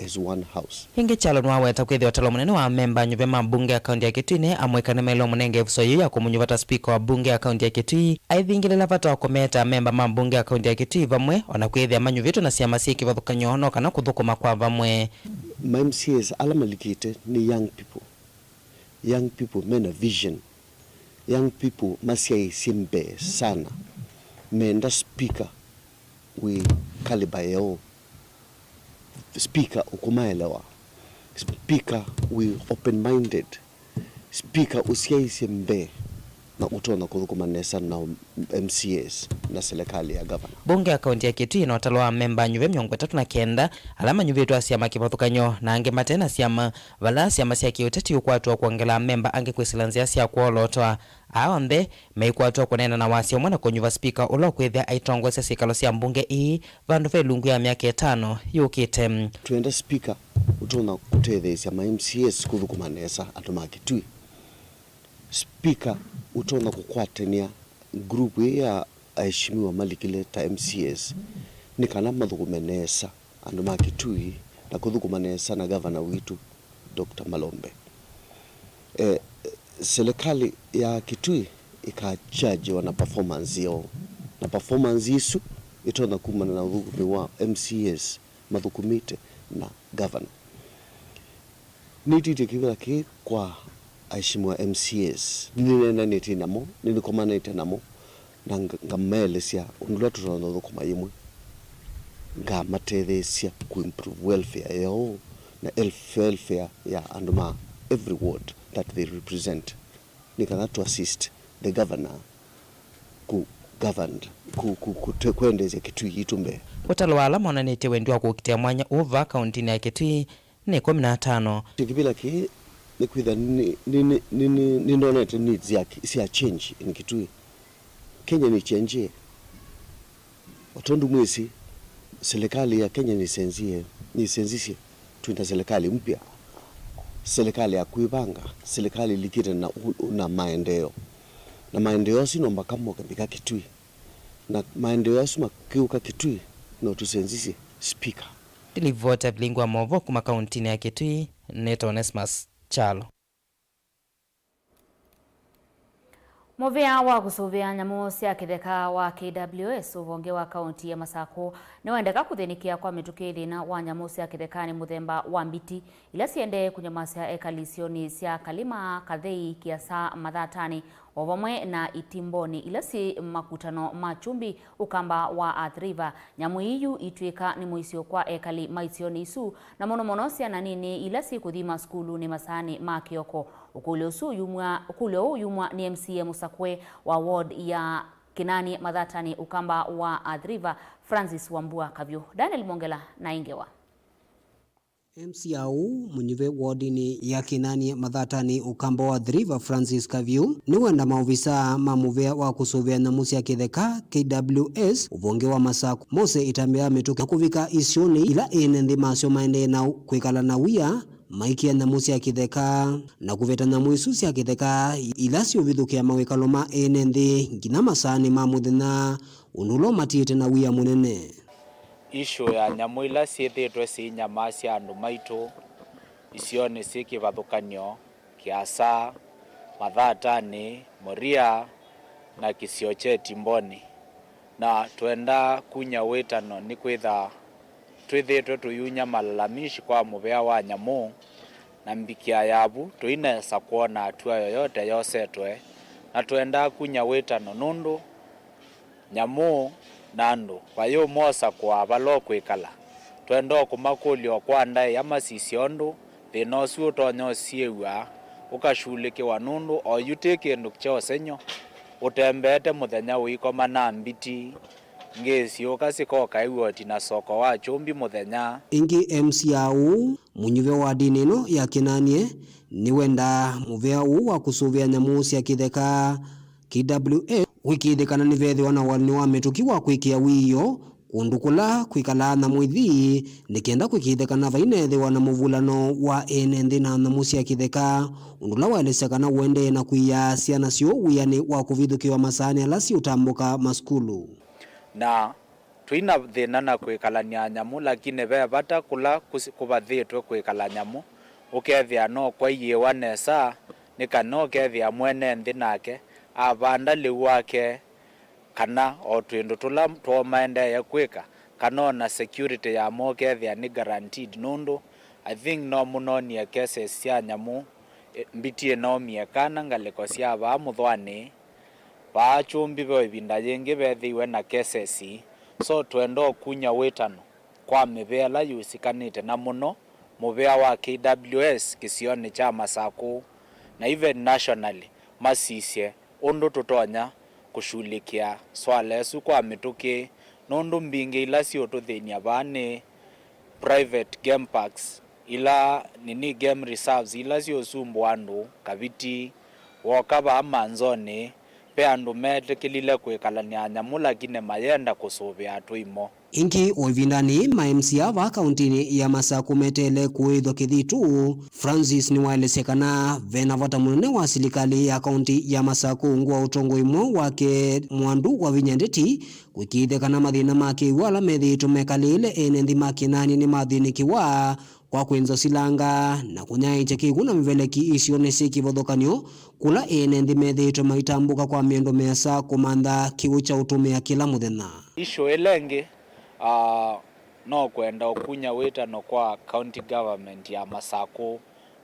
as one house. Ĩngĩ, Kyalo nĩwaweta kwĩthĩa ũtalo mũnene wa amemba anyuve ma mbunge ya kaunti ya Kitui amwe kana nĩmaĩle ũmũnenga ĩvuso yĩu ya kũmũnyuva ta spika wa mbunge ya kaunti ya Kitui, aivingĩlĩla vata wa kũmeta amemba ma mbunge ya kaunti ya Kitui vamwe, o na kwĩthĩa manyuvĩtwe na syama syĩ kĩvathũkany'o no kana kũthũkũma kwa vamwe. Ma M C As ala malikĩte nĩ young people, young people mena vision, young people masyaĩĩsye mbee sana, menda speaker wĩ caliber yeũ, speaker ũkũmaelewa, speaker wĩ open minded, speaker ũsyaĩĩsye mbee na ũtonya kũthũkũma nesa na M C As na silikalĩ ya gavana. Mbunge ya kaunti ya Kitui ĩna ũtalo wa amemba anyuve mĩongo ĩtatũ na kenda ala manyuvĩtwe syama kĩvathũkany'o na angĩ mate na syama, vala syama sya kĩũteti iũkwatw'a kwongela amemba angĩ kwĩsĩla nzĩa sya kwolotwa. Aa onthe maikwatw'a kũneena na wasya ũmwe na kũnyuva spika ũla ũkwĩthĩa aitongoesya syĩkalo sya mbunge ii vandũ va ĩlungu ya myaka ĩtano yũkĩte. Twenda spika ũtonya kũtetheesya ma M C As kũthũkũma nesa andũ ma Kitui. Spika ũtonya kũkwatany'a group ĩĩ ya aheshimiwa malikile ta M C As nĩ kana mathũkũme nesa andũ ma Kitui na kũthũkũma nesa na gavana witũ Doctor Malombe. Eh, silikalĩ ya Kitui ĩkajajiwa na performance yoo, na performance ĩsu ĩtonya kumana na ũthũkũmi wa M C As mathũkũmĩte na gavana. Nĩtĩtye kĩvĩla kĩĩ kwa aheshimiwa M C As. Nĩneenanĩtye namo, nĩnĩkomanĩte namo, na nga-, ngamaelesya ũndũ ũla tũtonya ũthũkũma yĩmwe. Ngamatetheesya kũ improve welfare yoo na elf-, welfare ya andũ ma every ward that they represent, nĩ kana to assist the governor kũ govern, kũ, kũ, kũ, kwendeesya Kitui yitũ mbee. Ũtalo wa ala monanĩtye wendi wa kũkitĩa mwanya ũũ vaa kauntinĩ ya Kitui nĩ ĩkũmi na atano. Kĩvĩla kĩĩ nĩkwĩthĩa nĩ, nĩ, nĩ, nĩ, nĩ, nĩndonete needs ya, sya change in Kitui. Kenya nĩ change. O tondũ mwĩsĩ, silikalĩ ya Kenya nĩsenzie, nĩsenzisye, twĩ na silikalĩ mpya, silikalĩ ya kwĩvanga, silikalĩ ĩlikĩte na, na maendeeo. Na maendeeo asu no mbaka moke mbika Kitui. Na maendeeo asu makĩũka Kitui, no tũsenzisye spika. Ndilivota vilingi wa maũvoo kuma kauntinĩ ya Kitui, nĩtawa Onesmus Kyalo. Mũvĩa wa kũsũvĩa nyamũ sya kĩtheka wa K W S ũvonge wa kaunti ya Masakũ nĩwendeka kũthĩnĩkĩa kwa mĩtũkĩ thĩna wa nyamũ sya kĩthekanĩ mũthemba wa mbiti ila siendee kũnyamasya ekali isionĩ sya Kalima, Kathei, Kĩasa, Mathatanĩ, o vamwe na Itimbonĩ ila syĩ makutano ma kyumbi ũkamba wa Athi River. Nyamũ ii yu itw'ĩka nĩ mũisyo kwa ekali ma isionĩ isu, na mũno mũno syana nini ila syĩkũthi masukulunĩ masaanĩ ma kĩoko. Ũkũlyo ũsu ũyumw'a, ũkũlyo ũũ ũyumw'a nĩ M C A mũsakũe wa ward ya Kinani Mathatanĩ, ũkamba wa Athi River, Francis Wambua Kavyũ. Daniel Mwongela na ĩngewa. M C A ũũ mũnyuve wodinĩ ya Kinani Mathatanĩ, ũkamba wa Athi River, Francis Kavyũ, nĩwenda maovisaa ma mũvĩa wa kũsũvĩa nyamũ sya kĩtheka, K W S, ũvonge wa Masakũ mose ĩtambya ya mĩtũkĩ na kũvika isionĩ ila ene nthĩ masyo maendee na kwĩkala na wia, maikĩa nyamũ sya kĩtheka, na kũveta nyamũ isu sya kĩtheka ila siũvithũkĩa mawĩkalo ma ene nthĩ nginya masaanĩ ma mũthenya, ũndũ ũla ũmatiĩte na wia mũnene. Issue ya nyamũ ila syĩthĩĩtwe syĩinyamasya andũ maitũ isionĩ syĩ kĩvathũkany'o, Kĩasa, Mathatanĩ, Moria, na kĩsio kya Itimbonĩ. Na twendaa kunya wĩtano nĩkwĩtha twĩthĩĩtwe tũyunya malalamishi kwa mũvĩa wa nyamũ, na mbikia yavu tũinesa kwona hatua yoyote yosetwe, na twendaa kunya wĩtano nũndũ nyamũ na andũ vayĩ ũmwe ũsakũaa vala ũkwĩkala. Twenda o kũmakũlya o kwa ndaĩa masisye ũndũ thĩna ũsu ũtonya ũsiĩĩw'a ũkasyulĩkĩwa, nũndũ oyu ti kĩndũ kya ũsengy'o. Ũtembeete mũthenya ũikoma na mbiti, ngĩĩ syũka sikoka iwoti na soko wa kyũmbi mũthenya. Ĩngĩ M C A ũũ mũnyuve wa ndini ĩno ya Kĩnanie nĩwendaa mũvĩa ũũ wa kũsũvĩa nyamũ sya kĩtheka K W S wĩkĩĩthĩkana nĩvethĩwa na walani wa mĩtũkĩ wa kwĩkĩa wĩoo kũndũ kũla kwĩkalaa nyamũ ithi, nĩ kenda kũĩkĩĩthya kana vainethĩwa na mũvulano wa ene nthĩ na nyamũ sya kĩtheka, ũndũ ũla waelesya kana ũendee na kũia syana syoo wĩanĩ wa kũvithũkĩwa masaanĩ ala siũtambũka masukulu. Na tũi na thĩna na kwĩkalany'a nyamũ, lakini ve vata kũla kũs-, kũvathĩtwe kwĩkala nyamũ, ũkethĩa no kwaiĩwa nesa, nĩ kana ũkethĩa mwene nthĩ nake avanda lĩu wake, kana o twĩndũ tũla twoo maendee kwĩka, kana o na security yamo ũkethĩa nĩ guaranteed, nũndũ I think no mũnonie cases sya nyamũ, eh, mbiti ĩnaumie kana ngalĩko sya vaa mũthwanĩ. Vaa Kyũmbi ve ĩvinda yĩngĩ vethĩiwe na cases ii. So twenda ũkunya wĩtano kwa mĩvĩa ĩla yũsikanĩte na mũno mũvĩa wa K W S kĩsionĩ kya Masakũ, na even nationally, masisye ũndũ tũtonya kũshughulikia swala ĩsu kwa mĩtũkĩ, nũndũ mbingĩ ila siũtũthĩny'a vaa nĩ private game parks, ila nini game reserves ila siũsumbũa andũ, Kaviti, woka vaa Manzoni, ve andũ metĩkĩlile kwĩkalany'a nyamũ lakini mayenda kũsũvĩa tũimo. Ĩngĩ o ĩvindanĩ yĩĩ, ma M C A vaa kaũntĩnĩ ya Masakũ meteele kũĩthwa kĩthitũ. Francis nĩwaelesya kana ve na vata mũnene wa silikalĩ ya kaũntĩ ya Masakũ ungu wa ũtongoi mweũ wake Mwandu Wavinya Ndeti kũĩkĩĩthya kana mathĩna ma kĩw'ũ ala methĩĩtwe mekalĩĩle ene nthĩ ma kĩnani nĩmathĩnĩkĩwa kwa kwĩnza silanga na kũnyaĩĩkya kĩw'ũ na mĩveleki isionĩ syĩ kĩvathũkany'o, kũla ene nthĩ methĩĩtwe maitambũka kwa mĩendo mĩasa kũmantha kĩw'ũ kya ũtũmĩa kĩla mũthenya. Issue ĩla ĩngĩ, ah, no kwenda ũkunya wĩtano kwa county government ya Masakũ,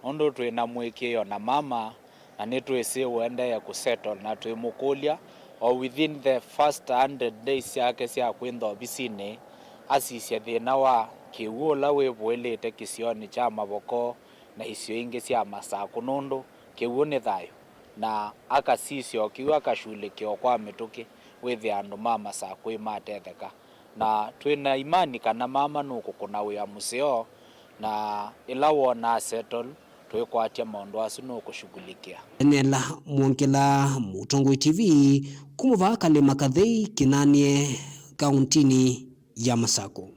nũndũ twĩ na mũĩkĩĩo na mama, na nĩtwĩsĩ ũendee kũsettle, na twĩmũkũlya o within the first hundred days syake sya kwĩnza ovisinĩ, asisye thĩna wa kĩw'ũ ũla wĩvũĩlĩte kĩsionĩ kya Mavoko na isio ingĩ sya Masakũ, nũndũ kĩw'ũ nĩ thayũ, na akasisya o kĩw'ũ akashughulikia o kwa mĩtũkĩ, wĩthĩa andũ ma Masakũ nĩmatetheka. Na twĩ na imani kana mama nũkũkũna wĩa mũseo, na ĩla wona asettle, twĩkwatya maũndũ asu nũkũshughulikia. Daniel Mwongela, Mũtongoi T V, kuma vaa Kalĩma Kathei, Kĩnanie, kaũntĩnĩ ya Masakũ.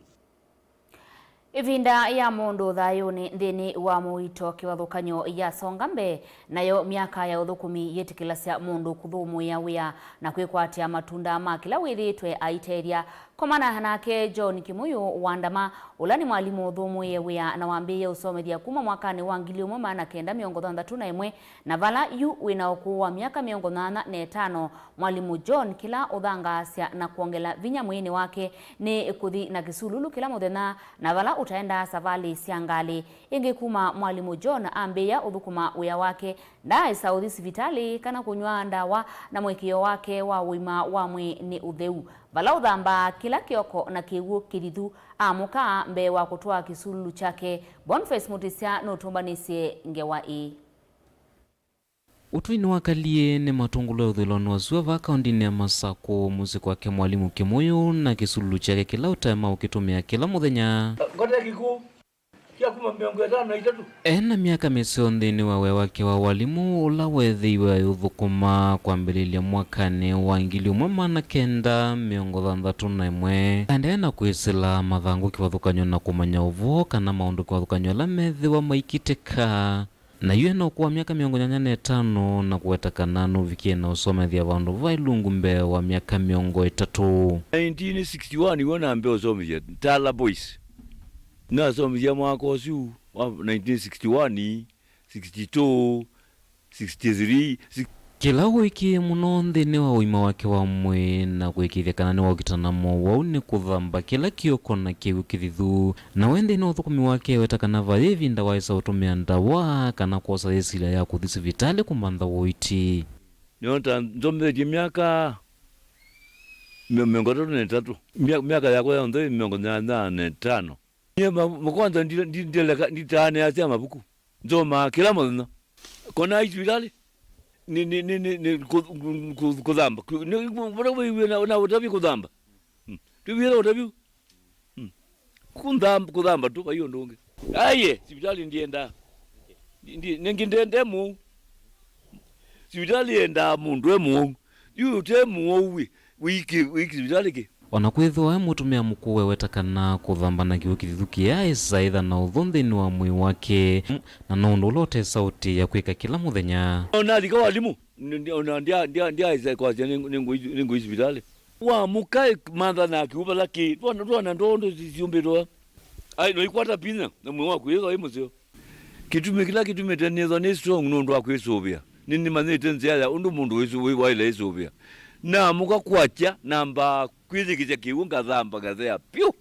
Ĩvinda ya mũndũ thayũnĩ nthĩnĩ wa mũito kĩvathũkany'o yasonga mbee, nayo myaka ya ũthũkũmi yĩtĩkĩlasya mũndũ kũthũmũĩa wĩa na kwĩkwatya matunda ma kĩla wĩthĩĩtwe aitethya. Komana nake John Kĩmũyũ wa Ndama, ũla nĩ mwalimũ ũthũmũĩe wĩa na wambĩĩe ũsomethya kuma mwakanĩ wa ngili ĩmwe maana kenda mĩongo thanthatũ na ĩmwe, na vala yu wĩ na ũkũũ wa myaka mĩongo nyanya na ĩtano, Mwalimũ John kĩla ũthangaasya na kwongela vinya mwĩĩnĩ wake nĩ kũthi na kĩsululu kĩla mũthenya, na vala ũtaendaa savalĩ sya ngalĩ. Ĩngĩ kuma Mwalimũ John ambĩĩa ũthũkũma wĩa wake, ndaaĩsa ũthi sivitalĩ kana kũnyw'a ndawa, na mũĩkĩĩo wake wa ũima wa mwĩĩ nĩ ũtheu, vala ũthambaa kĩla kĩoko na kĩw'ũ kĩthithu amũka mbee wa kũtwaa kĩsululu kyake. Boniface Mũtĩsya nũtũmbanĩsye ngewa ĩĩ. Ũtũi nĩwakalie nĩ matũngũlũ ya ũthũĩlonĩ wa sua vaa kaũndĩnĩ ya Masakũ, mũsyĩ kwake Mwalimũ Kĩmũyũ na kĩsululu kyake kĩla ũtaema ũkĩtũmĩa kĩla mũthenya. Ngote kĩkũ kya kuma mĩongo ĩtano na itatũ. E na myaka mĩseo nthĩnĩ wa wĩa wake wa walimũ, ũla weethĩiwe ayũthũkũma kwambĩlĩlya mwakanĩ wa ngili ĩmwe maana kenda mĩongo thanthatũ na ĩmwe. Aendee na kwĩsĩla mathangũ kĩvathũkany'o na kũmanya ũvoo kana maũndũ kĩvathũkany'o ala methĩwa maikitĩka. Na yu e na ũkũũ wa myaka mĩongo nyanya na ĩtano, na kũweta kana nũvikie na ũsomethya vandũ va ilungu mbee wa myaka mĩongo ĩtatũ. Nineteen sixty-one w'o nambĩa ũsomethya Tala Boys. Nasomethya mwaka ũsu wa nineteen sixty-one, sixty-two, sixty-three, six- Kĩla wĩkie mũno nthĩnĩ wa ũima wake wa mwĩĩ na kũĩkĩĩthya kana nĩwaũkitana mowau nĩ kũthamba kĩla kĩoko na kĩw'ũ kĩthithu. Na we nthĩnĩ wa ũthũkũmi wake, eweta kana vayĩ ĩvinda waĩsa ũtũmĩa ndawa kana kwosa yĩsilya ya kũthi sivitalĩ kũmantha ũiiti. Nĩona ta nzometye myaka mĩ-, mĩongo ĩtatũ na ĩtatũ. Mya-, myaka yakwa yonthe ĩ mĩongo nyanya na ĩtano. Nyie ma-, ma kwanza ndi-, ndi-, ndileka, nditaanĩasya mavuku. Nzomaa kĩla mũthenya. Konaa sivitalĩ nĩ, nĩ, nĩ, nĩ, nĩ kũ-, kũ-, kũ-, kũthamba. Kũ-, nĩ, kũ-, kũ-, wĩw'e na, na ũtavya kũthamba. Mm. Tũw'ĩe na ũtavya. Mm. Kũnthamba, kũthamba tu, vai ũndũ ũngĩ. Aiye, sivitalĩ ndiendaa. Ndi-, ndi-, nĩngĩ ndende mũu. Sivitalĩ yendaa mũndũ e mũu. Yu ũte mũu wĩ, wĩiki, wĩiki sivitalĩ kĩ? O na kwĩthĩwa e mũtumĩa mũkũũ, eweta kana kũthamba na kĩw'ũ kĩthithu kĩaĩsa ĩtha na ũthũ nthĩnĩ wa mwĩĩ wake, na no ũndũ ũla ũtesa ũtĩĩa kwĩka kĩla mũthenya. O na alika walimũ, ndi-, ndi-, o na ndya-, ndya-, ndyaĩsa kwasya nĩ, nĩ ngũi, nĩ ngũi sivitalĩ. Wamũka, mantha na kĩw'ũ vala kĩ, ndwona, ndwona ndoo ũndũ syũmbĩtwe. Ai, noikwata vinya, na mwĩĩ waku wĩthwa wĩ mũseo. Kĩtumi kĩla kĩtumĩte nĩthwa nĩ strong nũndũ wa kwĩsũvĩa. Nĩnĩmanyĩte nzĩa ya ũndũ mũndũ wĩsũ-, wĩ-, waĩle ĩsũvĩa. Naamũka kwakya, nambaa kwĩyĩkĩsya kĩw'ũ, ngathamba, ngathea pyũ.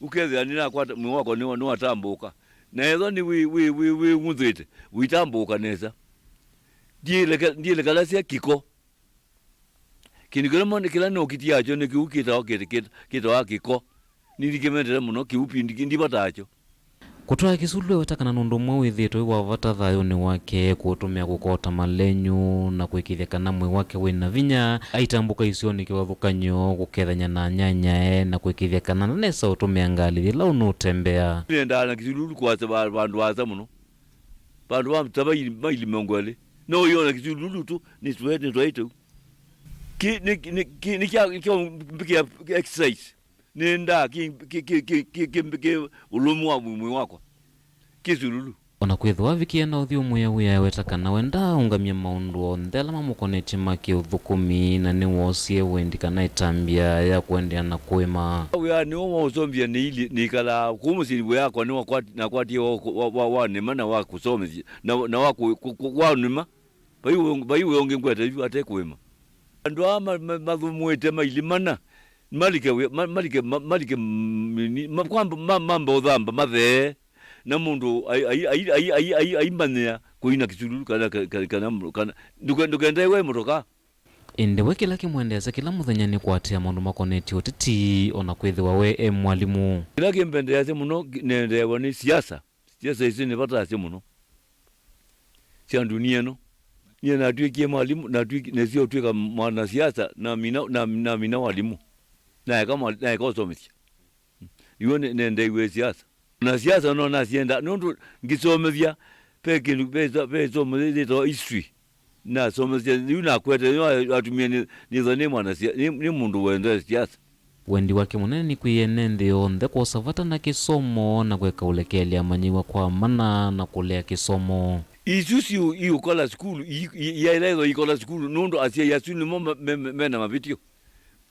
Ũkethĩa nĩnakwata, mwĩĩ wakwa nĩwa-, nĩwatambũũka. Na ethwa nĩ wĩ-, wĩ-, wĩ-, wĩng'uthĩte, ũitambũũka nesa. Ndiĩleka-, ndiĩlekalasya kĩko. Kĩndũ kĩla mo-, kĩla nokĩtie akyo nĩ kĩu kĩtawa, kĩt-, kĩt-, kĩtawa kĩko. Nĩndĩkĩmendete mũno kĩu, pi-, ndi-, ndivataa kyo. Kũtwaa kĩsululu eweta kana nĩ ũndũ ũmwe wĩthĩĩtwe wĩ wa vata thayũnĩ wake, kũũtũmĩa kũkota malenyu, na kũĩkĩĩthya kana mwĩĩ wake wĩ na vinya, aitambũka isionĩ kĩvathũkany'o, kũkethany'a na anyanyae, na kũĩkĩĩthya kana ndanesa ũtũmĩa ngalĩ yĩla ũnũũtembea. Nĩendaa na kĩsululu kwasya va-, vandũ vaasa mũno. Vandũ va ta maili, maili mĩongo ĩlĩ. No ũyona kĩsululu tu, nĩ twe-, nĩ twaĩ tũu. Kĩ, nĩ, nĩ, kĩ, nĩ kya, kya mbĩkĩa exercise. Nĩendaa kĩ, kĩ, kĩ ũlũmu wa mwĩĩ wakwa. Kĩsululu. O na kwĩthĩwa avikie na ũthyũ mwĩaĩu, eweta kana wendaa aũngamye maũndũ onthe ala mamũkonetye ma kĩũthũkũmi, na nĩwoosie wendi kana ĩtambya ya kũendeea na kũĩma. Wĩanĩ ũũ wa ũsomethya nĩilyĩ, nĩikalaa kũu mũsyĩnĩ wĩakwa, nĩwakwat-, nakwatie wa, wa, wa, wa nĩma na wa kũsomethya, na, na wa kũ-, kũ-, kũ-, wa nĩma. Vai wĩ-, vai wĩa ũngĩ ngwete yu ate kũĩma. Andũ aa ma-, ma-, mathũmũĩte maili mana, malike wĩa-, ma-, malike, ma-, malike, mm, ni-, ma-, kwamba, ma-, mambe ũthamba mathee, na mũndũ ai-, ai-, aimanyĩa kũina kĩsululu kana, kana, kana, kana, kana, ndũke-, ndũkendeew'e mũtoka. Ĩndĩ we kĩla kĩmwendeesya kĩla mũthenya nĩ kũatĩĩa maũndũ makonetye ũteti, o na kwĩthĩwa we e mwalimũ. Kĩla kĩmbendeeasya mũno, nĩendeewa nĩ siasa. Siasa isu nĩ vata asya mũno sya ndunia ĩno. Nyie natw'ĩkie mwalimũ, natw'ĩki-, nesio ũtw'ĩka mwanasiasa, namina, na, namina walimũ. Naeka mwa-, naeka ũsomethya. Iw'o nĩ-, nendeeiwe siasa. Na siasa no nasyenda, nũndũ ngĩsomethya, ve kĩndũ, ve, ve ĩsomo yĩtawa history. Nasomethya, yu nakwete, yu atumie nĩ, nĩthwa nĩ mwana sia-, nĩ, nĩ mũndũ wendete siasa. Wendi wake mũnene nĩ kwĩĩa ene nthĩ yonthe kwosa vata na kĩsomo na kweka ũlekelĩ amanyĩw'a kwa mana na kũlea kĩsomo. Isu siũ iũkola sukulu, i-, i-, yaĩla ĩthwa ikola sukulu, nũndũ asyai asu nĩmo ma-, me, me, mena mavĩtyo.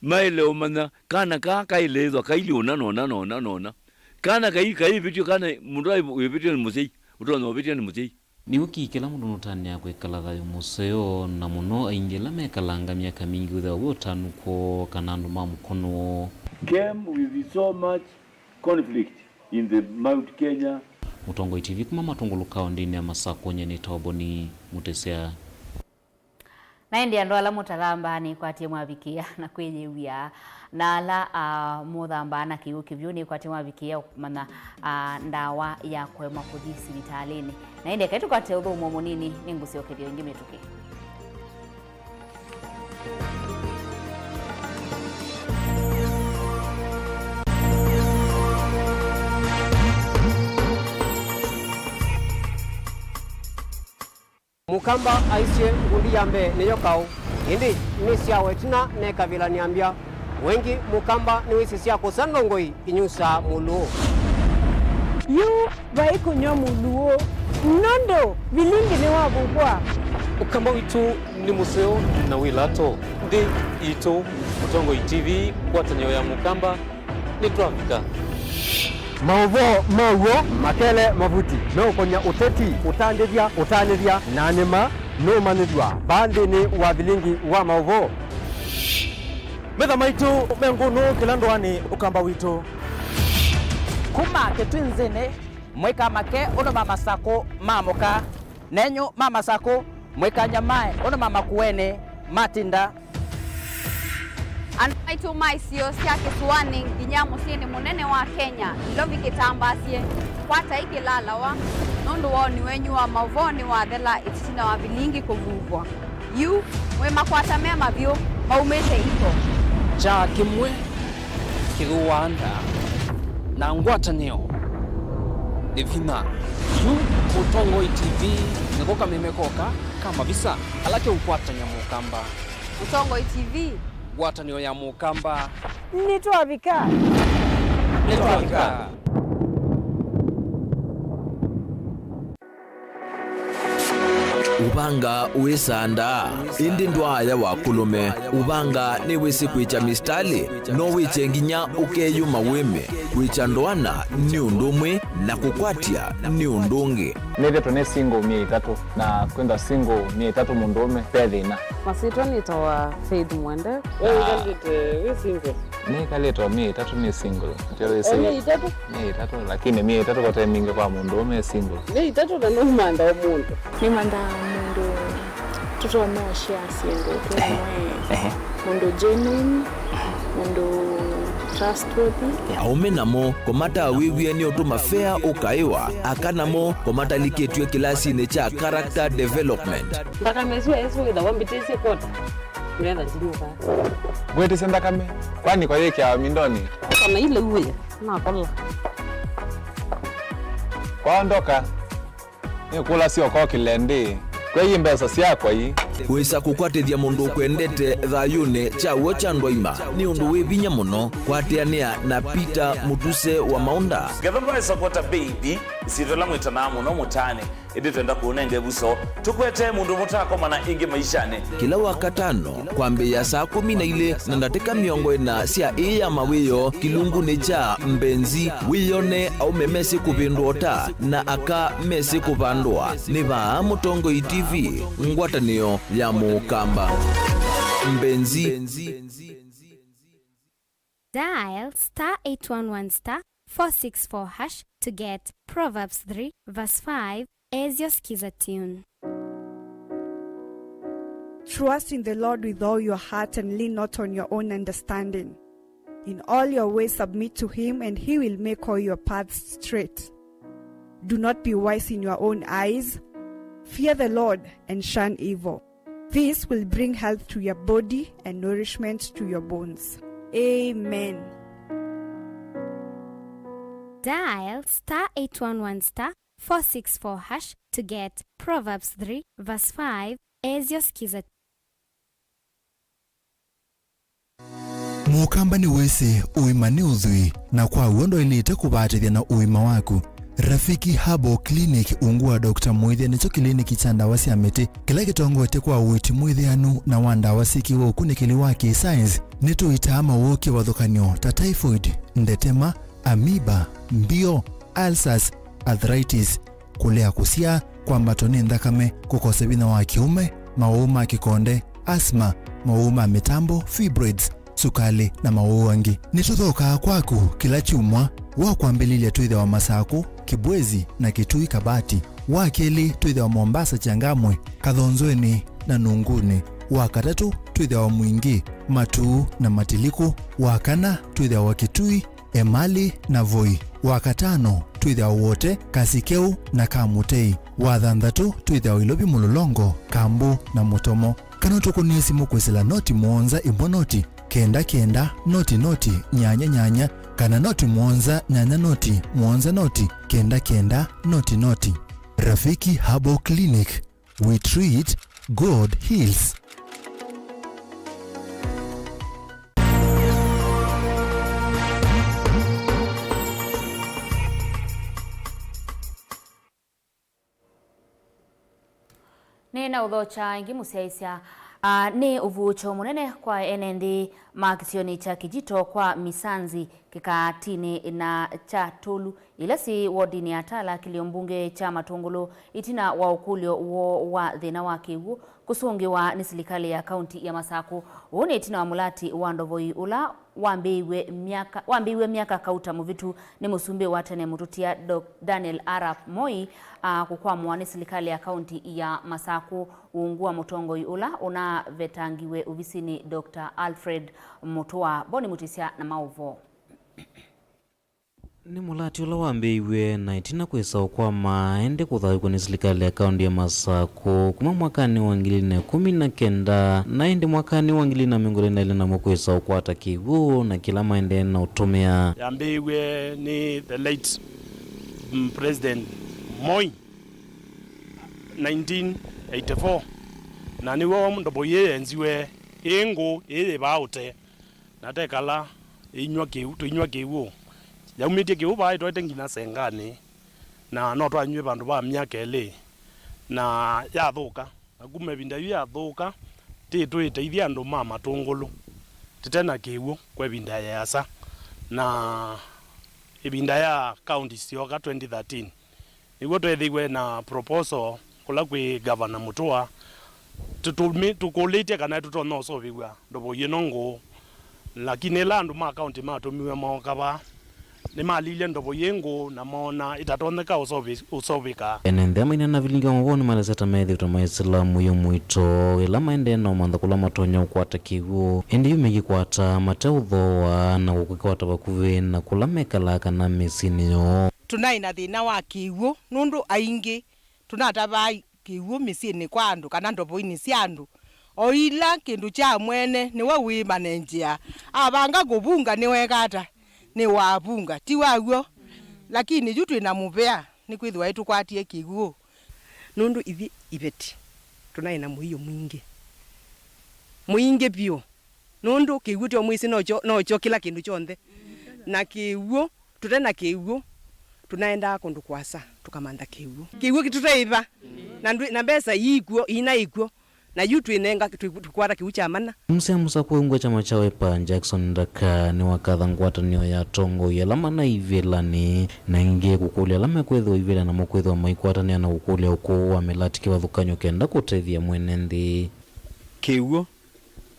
Maĩle ũmanya kana kaa kaĩle ĩthwa kailye ũna na ũna na ũna na ũna. Kana kai, kaivĩtyo, kana mũndũ aĩ wĩvĩtyo nĩ mũsyai, ũtonya ũvĩtyo nĩ mũsyai. Nĩw'o kĩĩ kĩla mũndũ nũtanĩaa kwĩkala thayũ mũseo, na mũno aingĩ ala mekalaa nga myaka mingĩ wĩthĩawa wĩ ũtanu kwoo kana andũ ma mũkono woo. Came with so much conflict in the Mount Kenya. Mũtongoi T V kuma Matũngũlũ kaũndĩnĩ ya Masakũ, nyie nĩtawa Boni Mũtĩsya. Na ĩndĩ andũ ala mũtathambaa nĩkwatie mwavikĩĩa na kwĩyĩw'ĩa, na ala, ah, mũthambaa na kĩw'ũ kĩvyũ nĩkwatie mwavikĩĩa kũmanya, ah, ndawa ya kũema kũthi sivitalĩnĩ. Na ĩndĩ ekai tũkwate ũthũmũo mũnini, nĩngũsyokethya ĩngĩ mĩtũkĩ. Mũkamba aisye ngundi ya mbee nĩyo kaũ, ĩndĩ nĩ sya wetina nekavĩla nĩambya. Wengi Mũkamba nĩwĩsĩ sya kũsa ndongoi inyusaa mũlũũ. Yu vai kũnyw'a mũlũũ, nũndũ vilingi nĩwavuvwa. Ũkamba witũ nĩ mũseo na wĩ lato. Nthĩ yitũ, Mũtongoi T V, ngwatanĩo ya Mũkamba, nĩtwavika. Maũvoo ma w'o makele mavuti meũkonya ũteti, ũtandĩthya, ũtanĩthya, na nĩma nũũmanyĩthw'a vaa nthĩnĩ wa vilingi wa maũvoo. Metha maitũ me ngũnũ kĩla ndũanĩ Ũkamba witũ. Kuma Kĩtwinzĩnĩ, mwĩka make ũndũ ma Masakũ maamũka. Nenyu ma Masakũ, mwĩkanyamae ũndũ ma Makueni matinda. Andũ maitũ ma isio sya kĩsũanĩ nginya mũsyĩnĩ mũnene wa Kenya, Nairobi kĩtambaasye, kwatai kĩlalawa, nũndũ woni wenyu wa maũvoo nĩwathela ĩtina wa vilingi kũvuvwa. Yu, mwĩ makwata me mavyũ maumĩte iko. Kyaa kĩmwe kĩthũaa ndaa, na ngwatanĩo nĩ vinya. Yu Mũtongoi T V nĩko kameme koka ka mavisa ala keũkwatany'a Mũkamba. Mũtongoi T V, Ngwatanĩo ya Mũkamba. Nĩtwavika. Nĩtwavika. Ũvanga wĩsandaa, ĩndĩ ndwaaya wa kũlũme. Ũvanga nĩwĩsĩ kwĩkya mĩsitalĩ, no wĩkye nginya ũkeyũma wĩme. Kwĩkya ndoana nĩ ũndũ ũmwe, na kũkwatya nĩ ũndũ ũngĩ. Nĩthĩtwe nĩ single myei ĩtatũ, na kwĩthwa single myei ĩtatũ mũndũũme ve thĩna. Masyĩtwa nĩtawa Faith Mwende. We wĩkalĩte wĩ single? Nĩkalĩte o myei ĩtatũ nĩ single. Ndio wĩsĩ. O myei ĩtatũ? Myei ĩtatũ, lakini myei ĩtatũ kote mingĩ kwa mũndũũme e single. Myei ĩtatũ na nũmantha o mũndũ. Nĩmanthaa mũndũ tũtonya ũshare syĩndũ twĩ hamwe. Ehe. Mũndũ genuine, mũndũ trustworthy. Aũme namo komatawĩw'e nĩ ũndũ mafea ũkaĩwa, aka namo komatalikĩtw'e kĩlasinĩ kya character development. Nthakame ĩsu ĩsu wĩthawa mbĩtĩsye kota. Nĩgetha ndinyuka. Ngwĩtĩsye nthakame, kwani kwayĩkĩawa mindonĩ? Kana ile uwe, nakola. Kwaondoka, nĩkũlasya ũko kĩlendĩ, kwei mbesa syakwa ii. Kwĩsa kũkwatĩthya mũndũ ũkwendete thayũnĩ kya w'o kya ndwaima nĩ ũndũ wĩ vinya mũno. Kwatĩanĩa na Peter Mũtuse wa Maũnda. Ngetha mbaĩsa kwata baby, ĩsyĩtwa ĩla mwĩtanaa mũno mũtaanĩ. Ĩndĩ twenda kũũnenga ĩvuso, tũkwete mũndũ mũtaakomana ĩngĩ maishanĩ. Kĩla Wakatano, kwambĩĩa saa kũmi na ilĩ na ndatĩka mĩongo ĩna sya ĩĩ ya mawĩoo, kĩlungunĩ kya Mbenzi, wĩyone aũme mesĩ kũvĩndũa ũta na aka mesĩ kũvandũa. Nĩ vaa Mũtongoi T V, ngwatanĩo ya Mũkamba. Mbenzi. Dial star eight one one star four six four hash to get Proverbs three verse five as your Skiza tune. Trust in the Lord with all your heart and lean not on your own understanding. In all your ways submit to him, and he will make all your paths straight. Do not be wise in your own eyes. Fear the Lord and shun evil. This will bring health to your body and nourishment to your bones. Amen. Dial star eight one one star four six four hash to get Proverbs three verse five as your Skiza. Mũkamba nĩwĩsĩ ũima nĩ ũthwii, na kwa w'o ndwaĩlĩte kũvatĩthya na ũima waku. Rafiki Herbal Clinic ungu wa Doctor Mũĩthya nĩkyo kĩliniki kya ndawa sya mĩtĩ kĩla kĩtongoetye kwa ũiiti mwĩthĩanu na wa ndawa syĩkĩwe ũkunĩkĩli wa kĩ-science. Nĩtũitaa mawoo kĩvathũkany'o ta typhoid, ndetema, amoeba, mbio, ulcers, arthritis, kũlea kũsyaa, kwambatwa nĩ nthakame, kũkosa vinya wa kĩũme, mawau ma kĩkonde, asthma, mawau ma mĩtambo, fibroids, sukalĩ, na mawau angĩ. Nĩtũthokaa kwaku kĩla kyumwa. Wa kwambĩlĩlya twĩthĩawa Masakũ, Kibwezi, na Kitui Kabati. Wa kelĩ twĩthĩawa Mombasa, Changamwe, Kathonzweni, na Nunguni. Wa katatũ twĩthĩawa Mwingi, Matuu, na Matiliku. Wa kana twĩthĩawa Kitui, Emali, na Voi. Wa katano twĩthĩawa Wote, Kasikeu, na Kamutei. Wa thanthatũ twĩthĩawa Ilovi, Mũlolongo, Kambu, na Mũtomo. Kana ũtũkũnĩe simũ kwĩsĩla noti mũonza ĩmwe noti kenda kenda noti noti nyanya nyanya, kana noti mũonza nyanya noti mũonza noti kenda kenda noti noti. Rafiki Herbal Clinic, we treat, God heals. Nĩ na ũthokya ĩngĩ mũsyaĩĩsya. Aa, nĩ ũvuũkyo mũnene kwa ene nthĩ ma kĩsionĩ kya Kĩjito kwa Misanzi kĩkaatinĩ na kya Tũlu, ila syĩ wodinĩ ya Tala, kĩlio mbunge kya Matũngũlũ, ĩtina wa ũkũlyo woo wa thĩna wa kĩw'ũ kũsũngĩwa nĩ silikalĩ ya kaunti ya Masakũ. Ũũ nĩ ĩtina wa mũlati wa ndovoi ũla wambĩĩiw'e myaka, wambĩĩiw'e myaka kauta mũvĩtu nĩ mũsumbĩ wa tene mũtũtia Doc Daniel Arap Moi, a, kũkwamũa nĩ silikalĩ ya kaunti ya Masakũ ungu wa mũtongoi ũla ũnavetangiwe ovisinĩ, Doctor Alfred Mutua. Boni Mutisya na maũvoo. Nĩ mũlati ũla wambĩĩiw'e na ĩtina kwĩsa ũkwama, ĩndĩ kũthayũũkw'a nĩ silikalĩ ya kaunti ya Masakũ kuma mwakanĩ wa ngili ilĩ na ĩkũmi na kenda, na ĩndĩ mwakanĩ wa ngili ilĩ na mĩongo ĩlĩ na ĩlĩ namo kwĩsa ũkwata kĩw'ũ na kĩla maendee na ũtũmĩa. Yambĩĩw'e nĩ the late, mm, President Moi, nineteen eighty-four, na nĩw'o ndovoi ĩĩ yenziwe Ĩ ngũ ĩĩ yĩ vaa ũtee, na tekala ĩinyw'a kĩw'ũ, tũinyw'a kĩw'ũ. Yaumĩtye kĩw'ũ vaa ĩtwaĩte nginya senganĩ, na no twanyw'e vandũ va myaka ĩlĩ, na yathũka. Na kuma ĩvinda yu yathũka, tĩ tũiteithya andũ ma Matũngũlũ tũte na kĩw'ũ kwa ĩvinda yĩasa, na ĩvinda ya kaunti syoka twenty thirteen, nĩw'o tweethĩiwe na proposal kũla kwĩ Gavana Mũtũa, tũtũmi-, tũkũlĩtye kana tũtonya ũseũvĩw'a ndovo ĩno ngũũ. Lakini ĩla andũ ma kaunti matũmiwe mooka vaa, nĩmalilye ndovo yĩ ngũũ na moona ĩtatonyeka ũseũvĩ-, ũseũvĩka. Ene nthĩ maineena vilingi wa mavoo nĩmalesete methĩĩtwe maisĩla mũio mũito ĩla maendee na ũmantha kũla matonya ũkwata kĩw'ũ, ĩndĩ yu mekĩkwata mateũthooa na kũkĩkwata vakuvĩ na kũla mekalaa kana mĩsyĩnĩ yoo. Tũnaĩ na thĩna wa kĩw'ũ nũndũ aingĩ tũnatavaa kĩw'ũ mĩsyĩnĩ kwa andũ kana ndovoinĩ sya andũ. O ila kĩndũ kya mwene nĩwe wĩ manenjea. Avanga kũvunga nĩweka ata? Nĩwavunga. Ti waw'o? Lakini yu twĩ na mũvea, nĩkwĩthĩwa ĩtũkwatie kĩw'ũ. Nũndũ ithyĩ iveti, tũnaĩ na mũio mwingĩ. Mwingĩ vyũ. Nũndũ kĩw'ũ tyo mwĩsĩ nokyo, nokyo kĩla kĩndũ kyonthe. Na kĩw'ũ, tũte na kĩw'ũ, tũnaendaa kũndũ kũasa, tũkamantha kĩw'ũ. Kĩw'ũ kĩtũtaiva, na ndwĩ-, na mbesa iikw'o, iina ikw'o, na yu twĩnenga, twĩ-, twĩkwata kĩw'ũ kya mana. Mũsea mũsakũe ungu wa kyama kya Wiper, Jackson Ndaka, nĩwakatha ngwatanĩo ya atongoi ala mana ivĩlanĩ, na ĩngĩ kũkũlya ala mekwĩthĩwa ivĩla namo kwĩthĩwa maikwatanĩa na kũkũlya ũkũũ wa mĩlati kĩvathũkany'o kenda kũtethya mwene nthĩ. Kĩw'ũ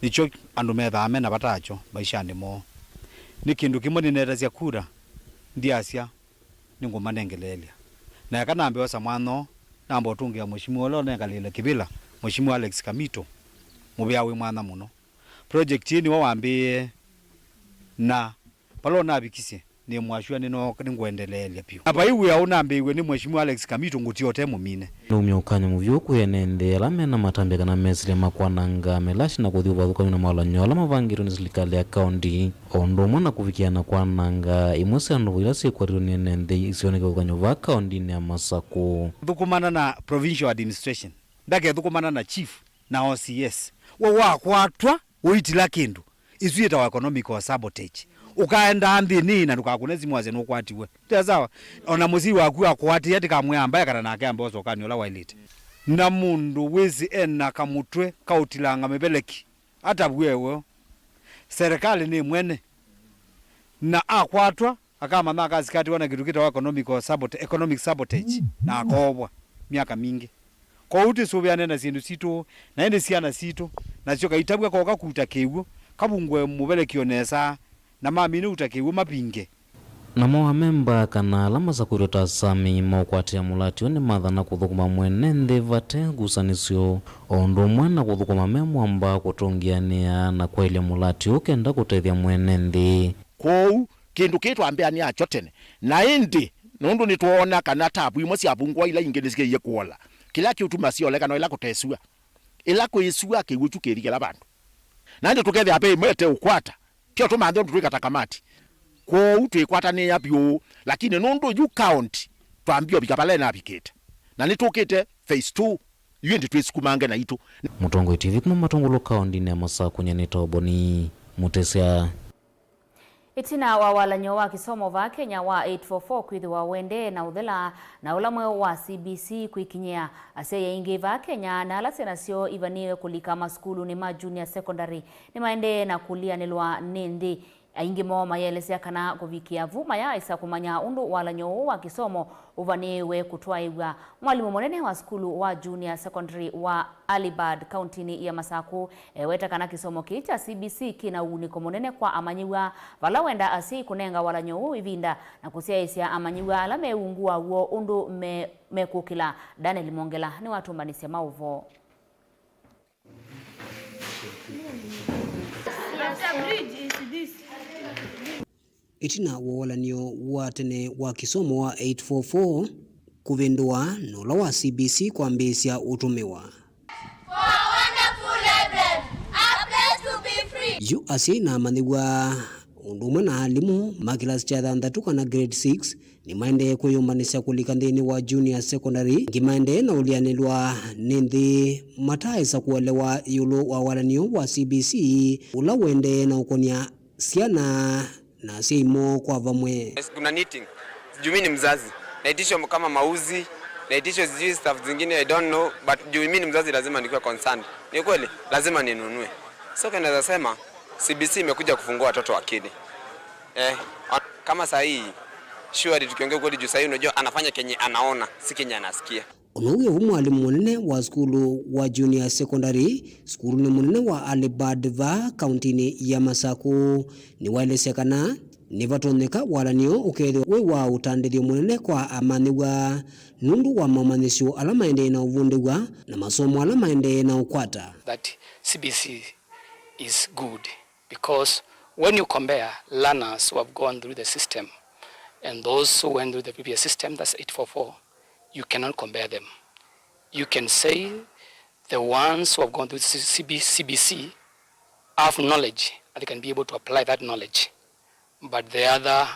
nĩkyo andũ methaa me na vata wakyo maishanĩ moo. Nĩ kĩndũ kĩmwe nĩnetasya kura, ndyasya nĩngũmanengeleelya. Na eka nambe osa mwanya ũũ, namba ũtũngĩa Mheshimiwa ũla ũnengalĩle kĩvĩla, Mheshimiwa Alex Kamito, mũvea wĩ mwanya mũno. Project ĩĩ nĩwe wambĩĩe, na vala ũnavikisye, nĩ mwasua nĩno-, nĩngũendeleelya vyũ. Na vai wĩa ũnambĩĩw'e nĩ Mheshimiwa Alex Kamito ngũtia ũte mũmine. Nĩumya ũkany'o mũvyũ kwĩ ene nthĩ ala me na matambya kana mesilya ma kwananga mĩlati na kũthi ũvathũkany'o na mawalany'o ala mavangĩtwe nĩ silikalĩ ya kaũnti, o ũndũ ũmwe na kũvikĩa na kwananga imwe sya ndovo ila syĩkwatĩtwe nĩ ene nthĩ isioneke kĩvathũkany'o vaa kaũntinĩ ya Masakũ. Thũkũmana na provincial administration, ndakethũkũmana na chief na O C S. We wakwatwa ũitila kĩndũ, isu yĩtawa economical sabotage. Ũkaendaa nthĩnĩ na ndũkakũne simũ wasye nũkwatiwe. Tĩ sawa? Ona mũsyai waku akũatĩĩa, tĩkamwĩa ambae kana nake ambe osokani ũla waĩlĩte. Na mũndũ wĩsĩ ena kamũtwe kaũtilanga mĩveleki, atavw'e w'o. Serikali nĩ mwene. Na akwatwa, akamanya akasikatiwa na kĩndũ kĩtawa economical sabota-, economic sabotage, na akoovwa myaka mingĩ. Kwoou twĩsũvĩane na syĩndũ sitũ, na ĩndĩ syana sitũ, nasyo kaitavw'a koka kuta kĩw'ũ, kavungũe mũvelekyo nesa, na mamina uta kĩw'ũ mavinge. Namo amemba kana ala masakũĩtwe ta asami maũkwatĩa mũlati ũũ nĩmathana kũthũkũma mwene nthĩ vate ngusanĩsyo, o ũndũ ũmwe na kũthũkũma me mwamba kũtũngĩanĩa na kwaĩlya mũlati ũũ kenda kũtethya mwene nthĩ. Kwoou, kĩndũ kĩĩ twambĩanĩa nakyo tene, na ĩndĩ nũndũ nĩtwoona kana tavu imwe syavungwa ila ingĩ nĩsyaie kũola, kĩla kĩũtuma syoleka no ĩla kũte sua. Ĩla kwĩ sua, kĩw'ũ kyu kĩthikĩla vandũ. Na ĩndĩ tũkethĩa ve ĩmwe ĩteũkwata, tyo tũmanthe ũndũ twĩka ta kamati. Kwoou twĩkwatanĩĩa vyũ, lakini nũndũ yu county twambie ũvika vala ĩnavikĩte. Na nĩtũkĩte phase two, yu ĩndĩ twĩsukumange naitũ. Mũtongoi T V kuma Matũngũlũ kaũntinĩ ya Masakũ, nyie nĩtawa Boni Mũtĩsya. Ĩtina wa walany'o wa kĩsomo vaa Kenya wa eight four four kwĩthĩwa ũendee na ũthela na ũla mweũ wa C B C kwĩkinyĩa, asyai aingĩ vaa Kenya na ala syana syoo ivanĩĩwe kũlika masukulunĩ ma junior secondary nĩmaendee na kũlianĩlwa nĩ nthĩ. Aingĩ moo mayĩelesya kana kũvikĩa vu mayaaĩsa kũmanya ũndũ walany'o ũũ wa kĩsomo ũvanĩĩwe kũtwaĩw'a. Mwalimũ mũnene wa sukulu wa junior secondary wa Early Bird kauntinĩ ya Masakũ eweta kana kĩsomo kĩĩ kya C B C kĩ na ũunĩko mũnene kwa amanyĩw'a, vala wenda asyai kũnenga walany'o ũũ ĩvinda na kũsyaĩĩsya amanyĩw'a ala me ungu waw'o ũndũ me-, mekũkĩla. Daniel Mwongela nĩwatũmbanĩsya maũvoo. Ĩtina wa walany'o wa tene wa kĩsomo wa eight four four kũvĩndũa na ũla wa C B C kwambĩĩsya ũtũmĩwa. Yu asyai na amanyĩw'a ũndũ ũmwe na alimũ ma kĩlasi kya thanthatũ kana grade six nĩmaendee kwĩyũmbanĩsya kũlika nthĩnĩ wa junior secondary, angĩ maendee na ũlĩanĩlwa nĩ nthĩ mataaĩsa kũelewa ĩũlũ wa walanĩo wa C B C ũla ũendee na ũkonya syana na asyai moo kwa vamwe. Yes, kuna knitting. Juu mi ni mzazi. Naitishwa kama mauzi, naitishwa sijui stuff zingine, I don't know, but juu mi ni mzazi lazima nikuwe concerned. Ni kweli, lazima ninunue. So, kenye naweza sema, C B C imekuja kufungua watoto akili. Eh, kama saa hii, surely tukiongea kweli juu saa hii unajua anafanya kenye anaona, si kenye anasikia. Ũnũu wĩ vu mwalimũ mũnene wa sukulu wa junior secondary sukulunĩ mũnene wa Early Bird va kauntinĩ ya Masakũ, nĩwaelesya kana nĩvatonyeka walanĩo ũkethĩwa wĩ wa ũtandĩthyo mũnene kwa amanyĩw'a nũndũ wa mamanyĩsyo ala maendee na ũvundĩw'a na masomo ala maendee na ũkwata. That C B C is good because when you compare learners who have gone through the system and those who went through the previous system, that's eight four four, you cannot compare them. You can say the ones who have gone through C B, C B C have knowledge and they can be able to apply that knowledge. But the other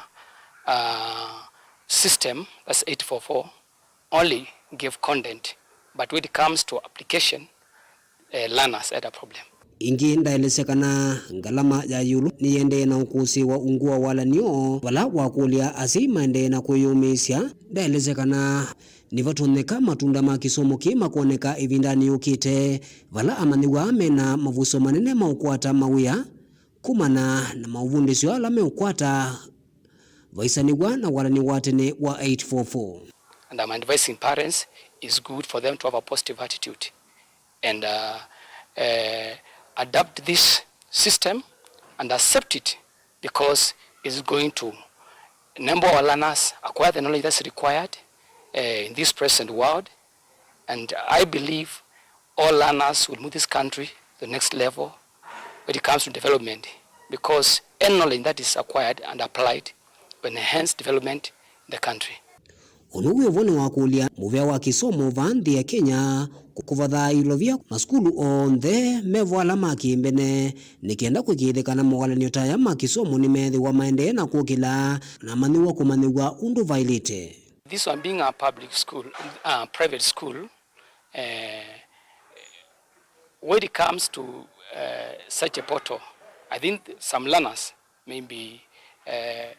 uh, system, that's eight four four, only give content. But when it comes to application, uh, learners had a problem. Ĩngĩ ndaelesya kana ngalama ya ĩũlũ nĩyĩendee na ũkũsĩĩwa ungu wa walanĩo, vala wakũlya asyai maendee na kwĩyũmĩĩsya. Ndaelesya kana nĩvatonyeka matunda ma kĩsomo kĩĩ makoneka ĩvindanĩ yũkĩte, vala amanyĩw'a mena mavusyo manene ma ũkwata mawĩa kumana na maũvundĩsyo ala meũkwata vaisanĩw'a na walanĩo wa tene wa eight four four. And I'm advising parents, it's good for them to have a positive attitude and uh, uh, adapt this system and accept it because it's going to enable our learners acquire the knowledge that's required uh, in this present world. And I believe all learners will move this country to the next level when it comes to development, because any knowledge that is acquired and applied will enhance development in the country. Ũnũu wĩ vo nĩwakũlya mũvea wa kĩsomo vaa nthĩ ya Kenya kũvatha ilovia masukulu onthe me vo ala ma kĩmbene, nĩ kenda kũĩkĩĩthya kana moalanĩo ta aya ma kĩsomo nĩmeethĩwa maendee na kũkĩla na amanyĩw'a kũmanyĩw'a ũndũ vaĩlĩte. This one being a public school, a private school, uh, when it comes to uh, such a portal, I think some learners may be, uh,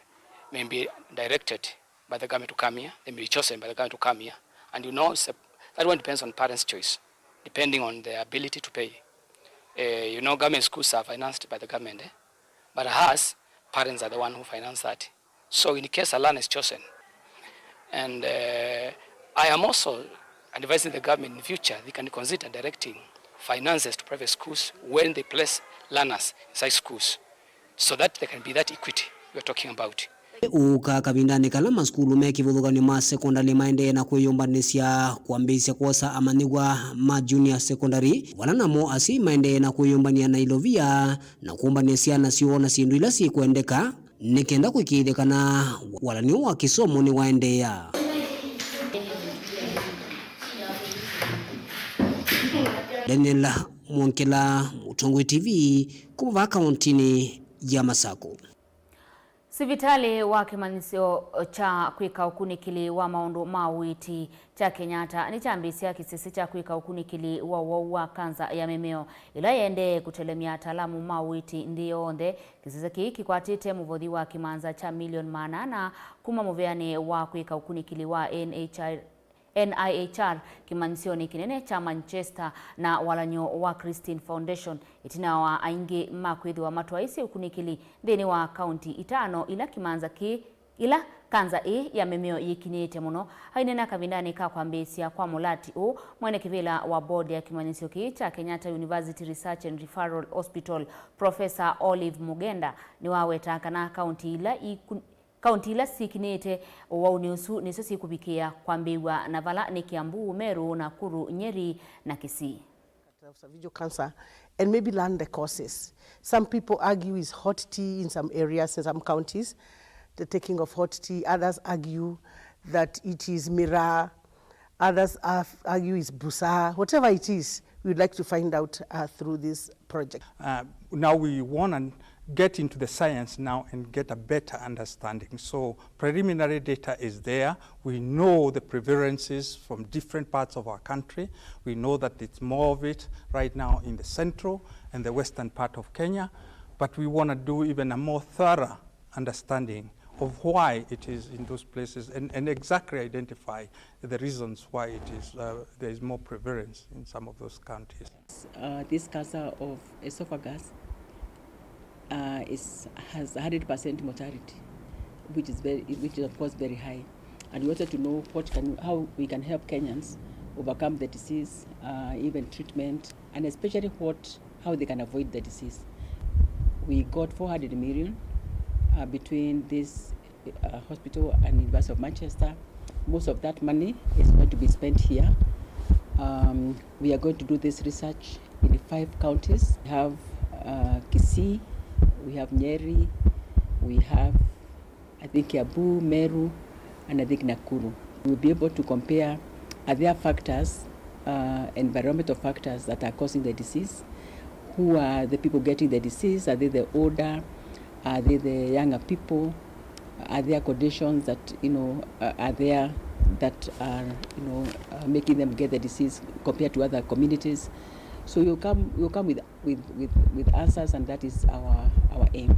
may be directed by the government to come here, they may be chosen by the government to come here. And you know, it's a, that one depends on parents' choice, depending on their ability to pay. Uh, you know, government schools are financed by the government, eh? But us, parents are the one who finance that. So in case a learner is chosen, and uh, I am also advising the government in the future, they can consider directing finances to private schools when they place learners inside schools, so that there can be that equity we are talking about. Ũka kavindanĩ kala masukulu me kĩvathũkany'o ma sekondalĩ maendee na kwĩyũmbanĩsya kwambĩĩsya kwosa amanyĩw'a ma junior secondary, vala namo asyai maendee na kwĩyũmbany'a na ilovia na kũmbany'a syana syoo na syĩndũ ila syĩkwendeka, nĩ kenda kũĩkĩĩthya kana walanĩo wa kĩsomo nĩwaendeea. Daniel Mwongela, Mũtongoi T V, kuma vaa kauntinĩ ya Masakũ. Sivitalĩ wa kĩmanyĩsyo kya kwĩka ũkunĩkĩli wa maũndũ ma ũiiti kya Kenyatta nĩkyambĩĩsya kĩsese kya kwĩka ũkunĩkĩli wa ũwau wa kanza ya mĩmeo, ĩla yĩendee kũtelemya ataalamu ma ũiiti nthĩ yonthe. Kĩsese kĩĩ kĩkwatĩte mũvothi wa kĩmanza kya milioni maana ana kuma mũveanĩ wa kwĩka ũkunĩkĩli wa N H I, N I H R kĩmanyĩsyonĩ kĩnene kya Manchester na walan'yo wa Christine Foundation, ĩtina wa aingĩ ma kwĩthĩwa matwaĩsye ũkunĩkĩli nthĩnĩ wa kaunti itano ila kĩmanza kĩĩ ila kanza ĩĩ ya mĩmeo yĩkinyĩĩte mũno. Aineena kavindanĩ ka kwambĩĩsya kwa mũlati ũũ, mwene kĩvĩla wa board ya kĩmanyĩsyo kĩĩ kya Kenyatta University Research and Referral Hospital, Professor Olive Mugenda, nĩwawetaa kana kaunti ila iku-, kaunti ila sikinyĩĩte ũwaunĩ ũsu nĩsyo sikũvikĩĩa kwambĩĩw'a na vala nĩ Kiambu, Meru, Nakuru, Nyeri na Kisii. Of cervical cancer and maybe learn the causes. Some people argue is hot tea in some areas, in some counties, the taking of hot tea. Others argue that it is miraa. Others argue is busaa. Whatever it is, we would like to find out uh, through this project. Uh, now we won an get into the science now and get a better understanding. So preliminary data is there. We know the prevalences from different parts of our country. We know that it's more of it right now in the central and the western part of Kenya, but we want to do even a more thorough understanding of why it is in those places and, and exactly identify the reasons why it is, uh, there is more prevalence in some of those counties. Uh, this cancer of esophagus, uh, is, has hundred percent mortality, which is very, which is of course very high. And we wanted to know what can, how we can help Kenyans overcome the disease, uh, even treatment, and especially what, how they can avoid the disease. We got four hundred million, uh, between this, uh, hospital and University of Manchester. Most of that money is going to be spent here. Um, we are going to do this research in five counties. We have, uh, Kisii, we have Nyeri, we have, I think, Kiambu, Meru, and I think Nakuru. We'll be able to compare, are there factors, uh, environmental factors that are causing the disease? Who are the people getting the disease? Are they the older? Are they the younger people? Are there conditions that, you know, uh, are there that are, you know, uh, making them get the disease compared to other communities? So you come, you come with, with, with, with answers, and that is our, our aim.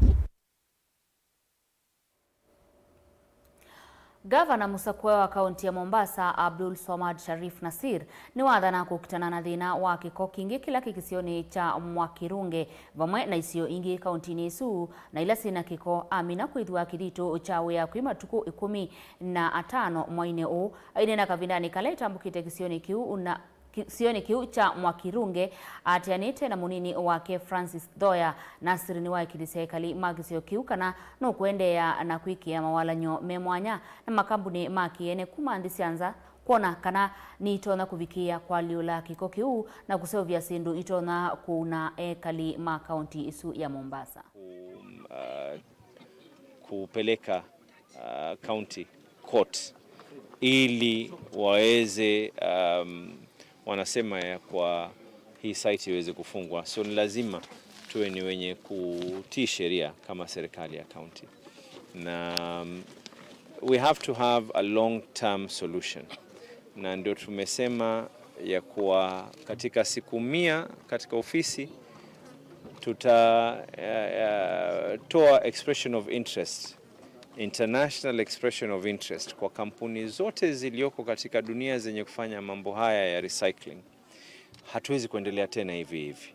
Gavana mũsakũe wa kaunti ya Mombasa, Abdul Swamad Sharif Nassir, nĩwathana kũkitana na thĩna wa kĩko kĩngĩ kĩla kĩ kĩsionĩ kya Mwakirunge, vamwe na isio ingĩ kauntinĩ ĩsu, na ila syĩna kĩko, amina kwĩthĩwa kĩthitũ kya wĩa kwĩ matukũ ĩkũmi na atano mwainĩ ũũ. Aineena kavindanĩ kala ĩtambũkĩte kĩsionĩ kĩu na ki-, kĩsionĩ kĩu kya Mwakirunge, aatĩanĩte na mũnini wake Francis Thoya. Nassir nĩwaĩkĩĩthya ekali ma kĩsio kĩu kana nũkũendeea na kwĩkĩa mawalany'o me mwanya na makambunĩ ma kĩene kuma nthĩ sya nza kwona kana nĩitonya kũvikĩĩa kũalyũla kĩko kĩu na kũseũvya syĩndũ itonya kũuna ekali ma kaunti ĩsu ya Mombasa. Ku-, uh, kupeleka, uh, county court ili waweze, um, wanasema ya kwa hii site iweze kufungwa. So ni lazima tuwe ni wenye kutii sheria kama serikali ya county. Na, um, we have to have a long term solution. Na ndio tumesema ya kuwa katika siku mia katika ofisi tuta, eh, eh, toa expression of interest, international expression of interest kwa kampuni zote zilioko katika dunia zenye kufanya mambo haya ya recycling. Hatuwezi kuendelea tena hivi hivi,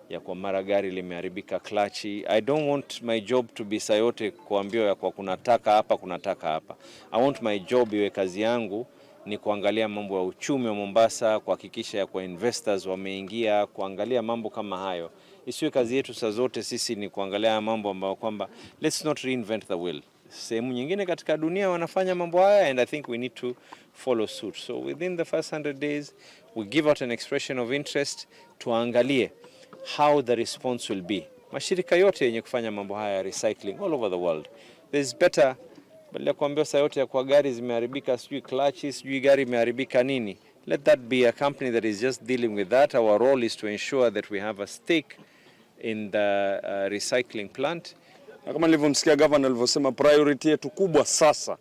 ya kwa mara gari limeharibika klachi. I don't want my job to be saa yote kuambiwa ya kwa kuna taka hapa, kuna taka hapa. I want my job, iwe kazi yangu ni kuangalia mambo ya uchumi wa Mombasa, kuhakikisha ya kwa investors wameingia, kuangalia mambo kama hayo. Isiwe kazi yetu saa zote sisi ni kuangalia mambo ambayo kwamba, let's not reinvent the wheel. Sehemu nyingine katika dunia wanafanya mambo haya, and I think we need to follow suit. So within the first hundred days, we give out an expression of interest, tuangalie how the response will be. Mashirika yote yenye kufanya mambo haya ya recycling all over the world, there's better, badala ya kuambiwa saa yote ya kwa gari zimeharibika, sijui clutch, sijui gari imeharibika nini. Let that be a company that is just dealing with that. Our role is to ensure that we have a stake in the, uh, recycling plant. Na kama nilivyomsikia gavana alivyosema, priority yetu kubwa sasa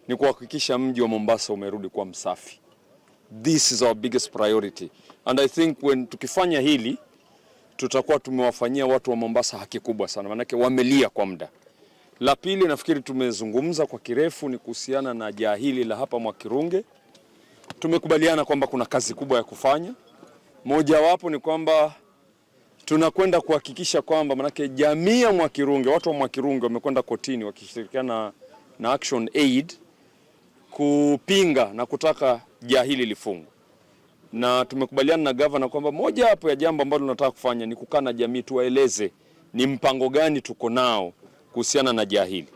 ni kuhakikisha mji wa Mombasa umerudi kuwa msafi. This is our biggest priority. And I think when tukifanya hili, tutakuwa tumewafanyia watu wa Mombasa haki kubwa sana, maanake wamelia kwa muda. La pili, nafikiri tumezungumza kwa kirefu ni kuhusiana na jaa hili la hapa Mwakirunge. Tumekubaliana kwamba kuna kazi kubwa ya kufanya. Mojawapo ni kwamba tunakwenda kuhakikisha kwamba, manake jamii ya Mwakirunge, watu wa Mwakirunge wamekwenda kotini wakishirikiana na Action Aid kupinga na kutaka jaa hili lifungwe. Na tumekubaliana na gavana kwamba mojawapo ya jambo ambalo tunataka kufanya ni kukaa na jamii, tuwaeleze ni mpango gani tuko nao kuhusiana na jaa hili.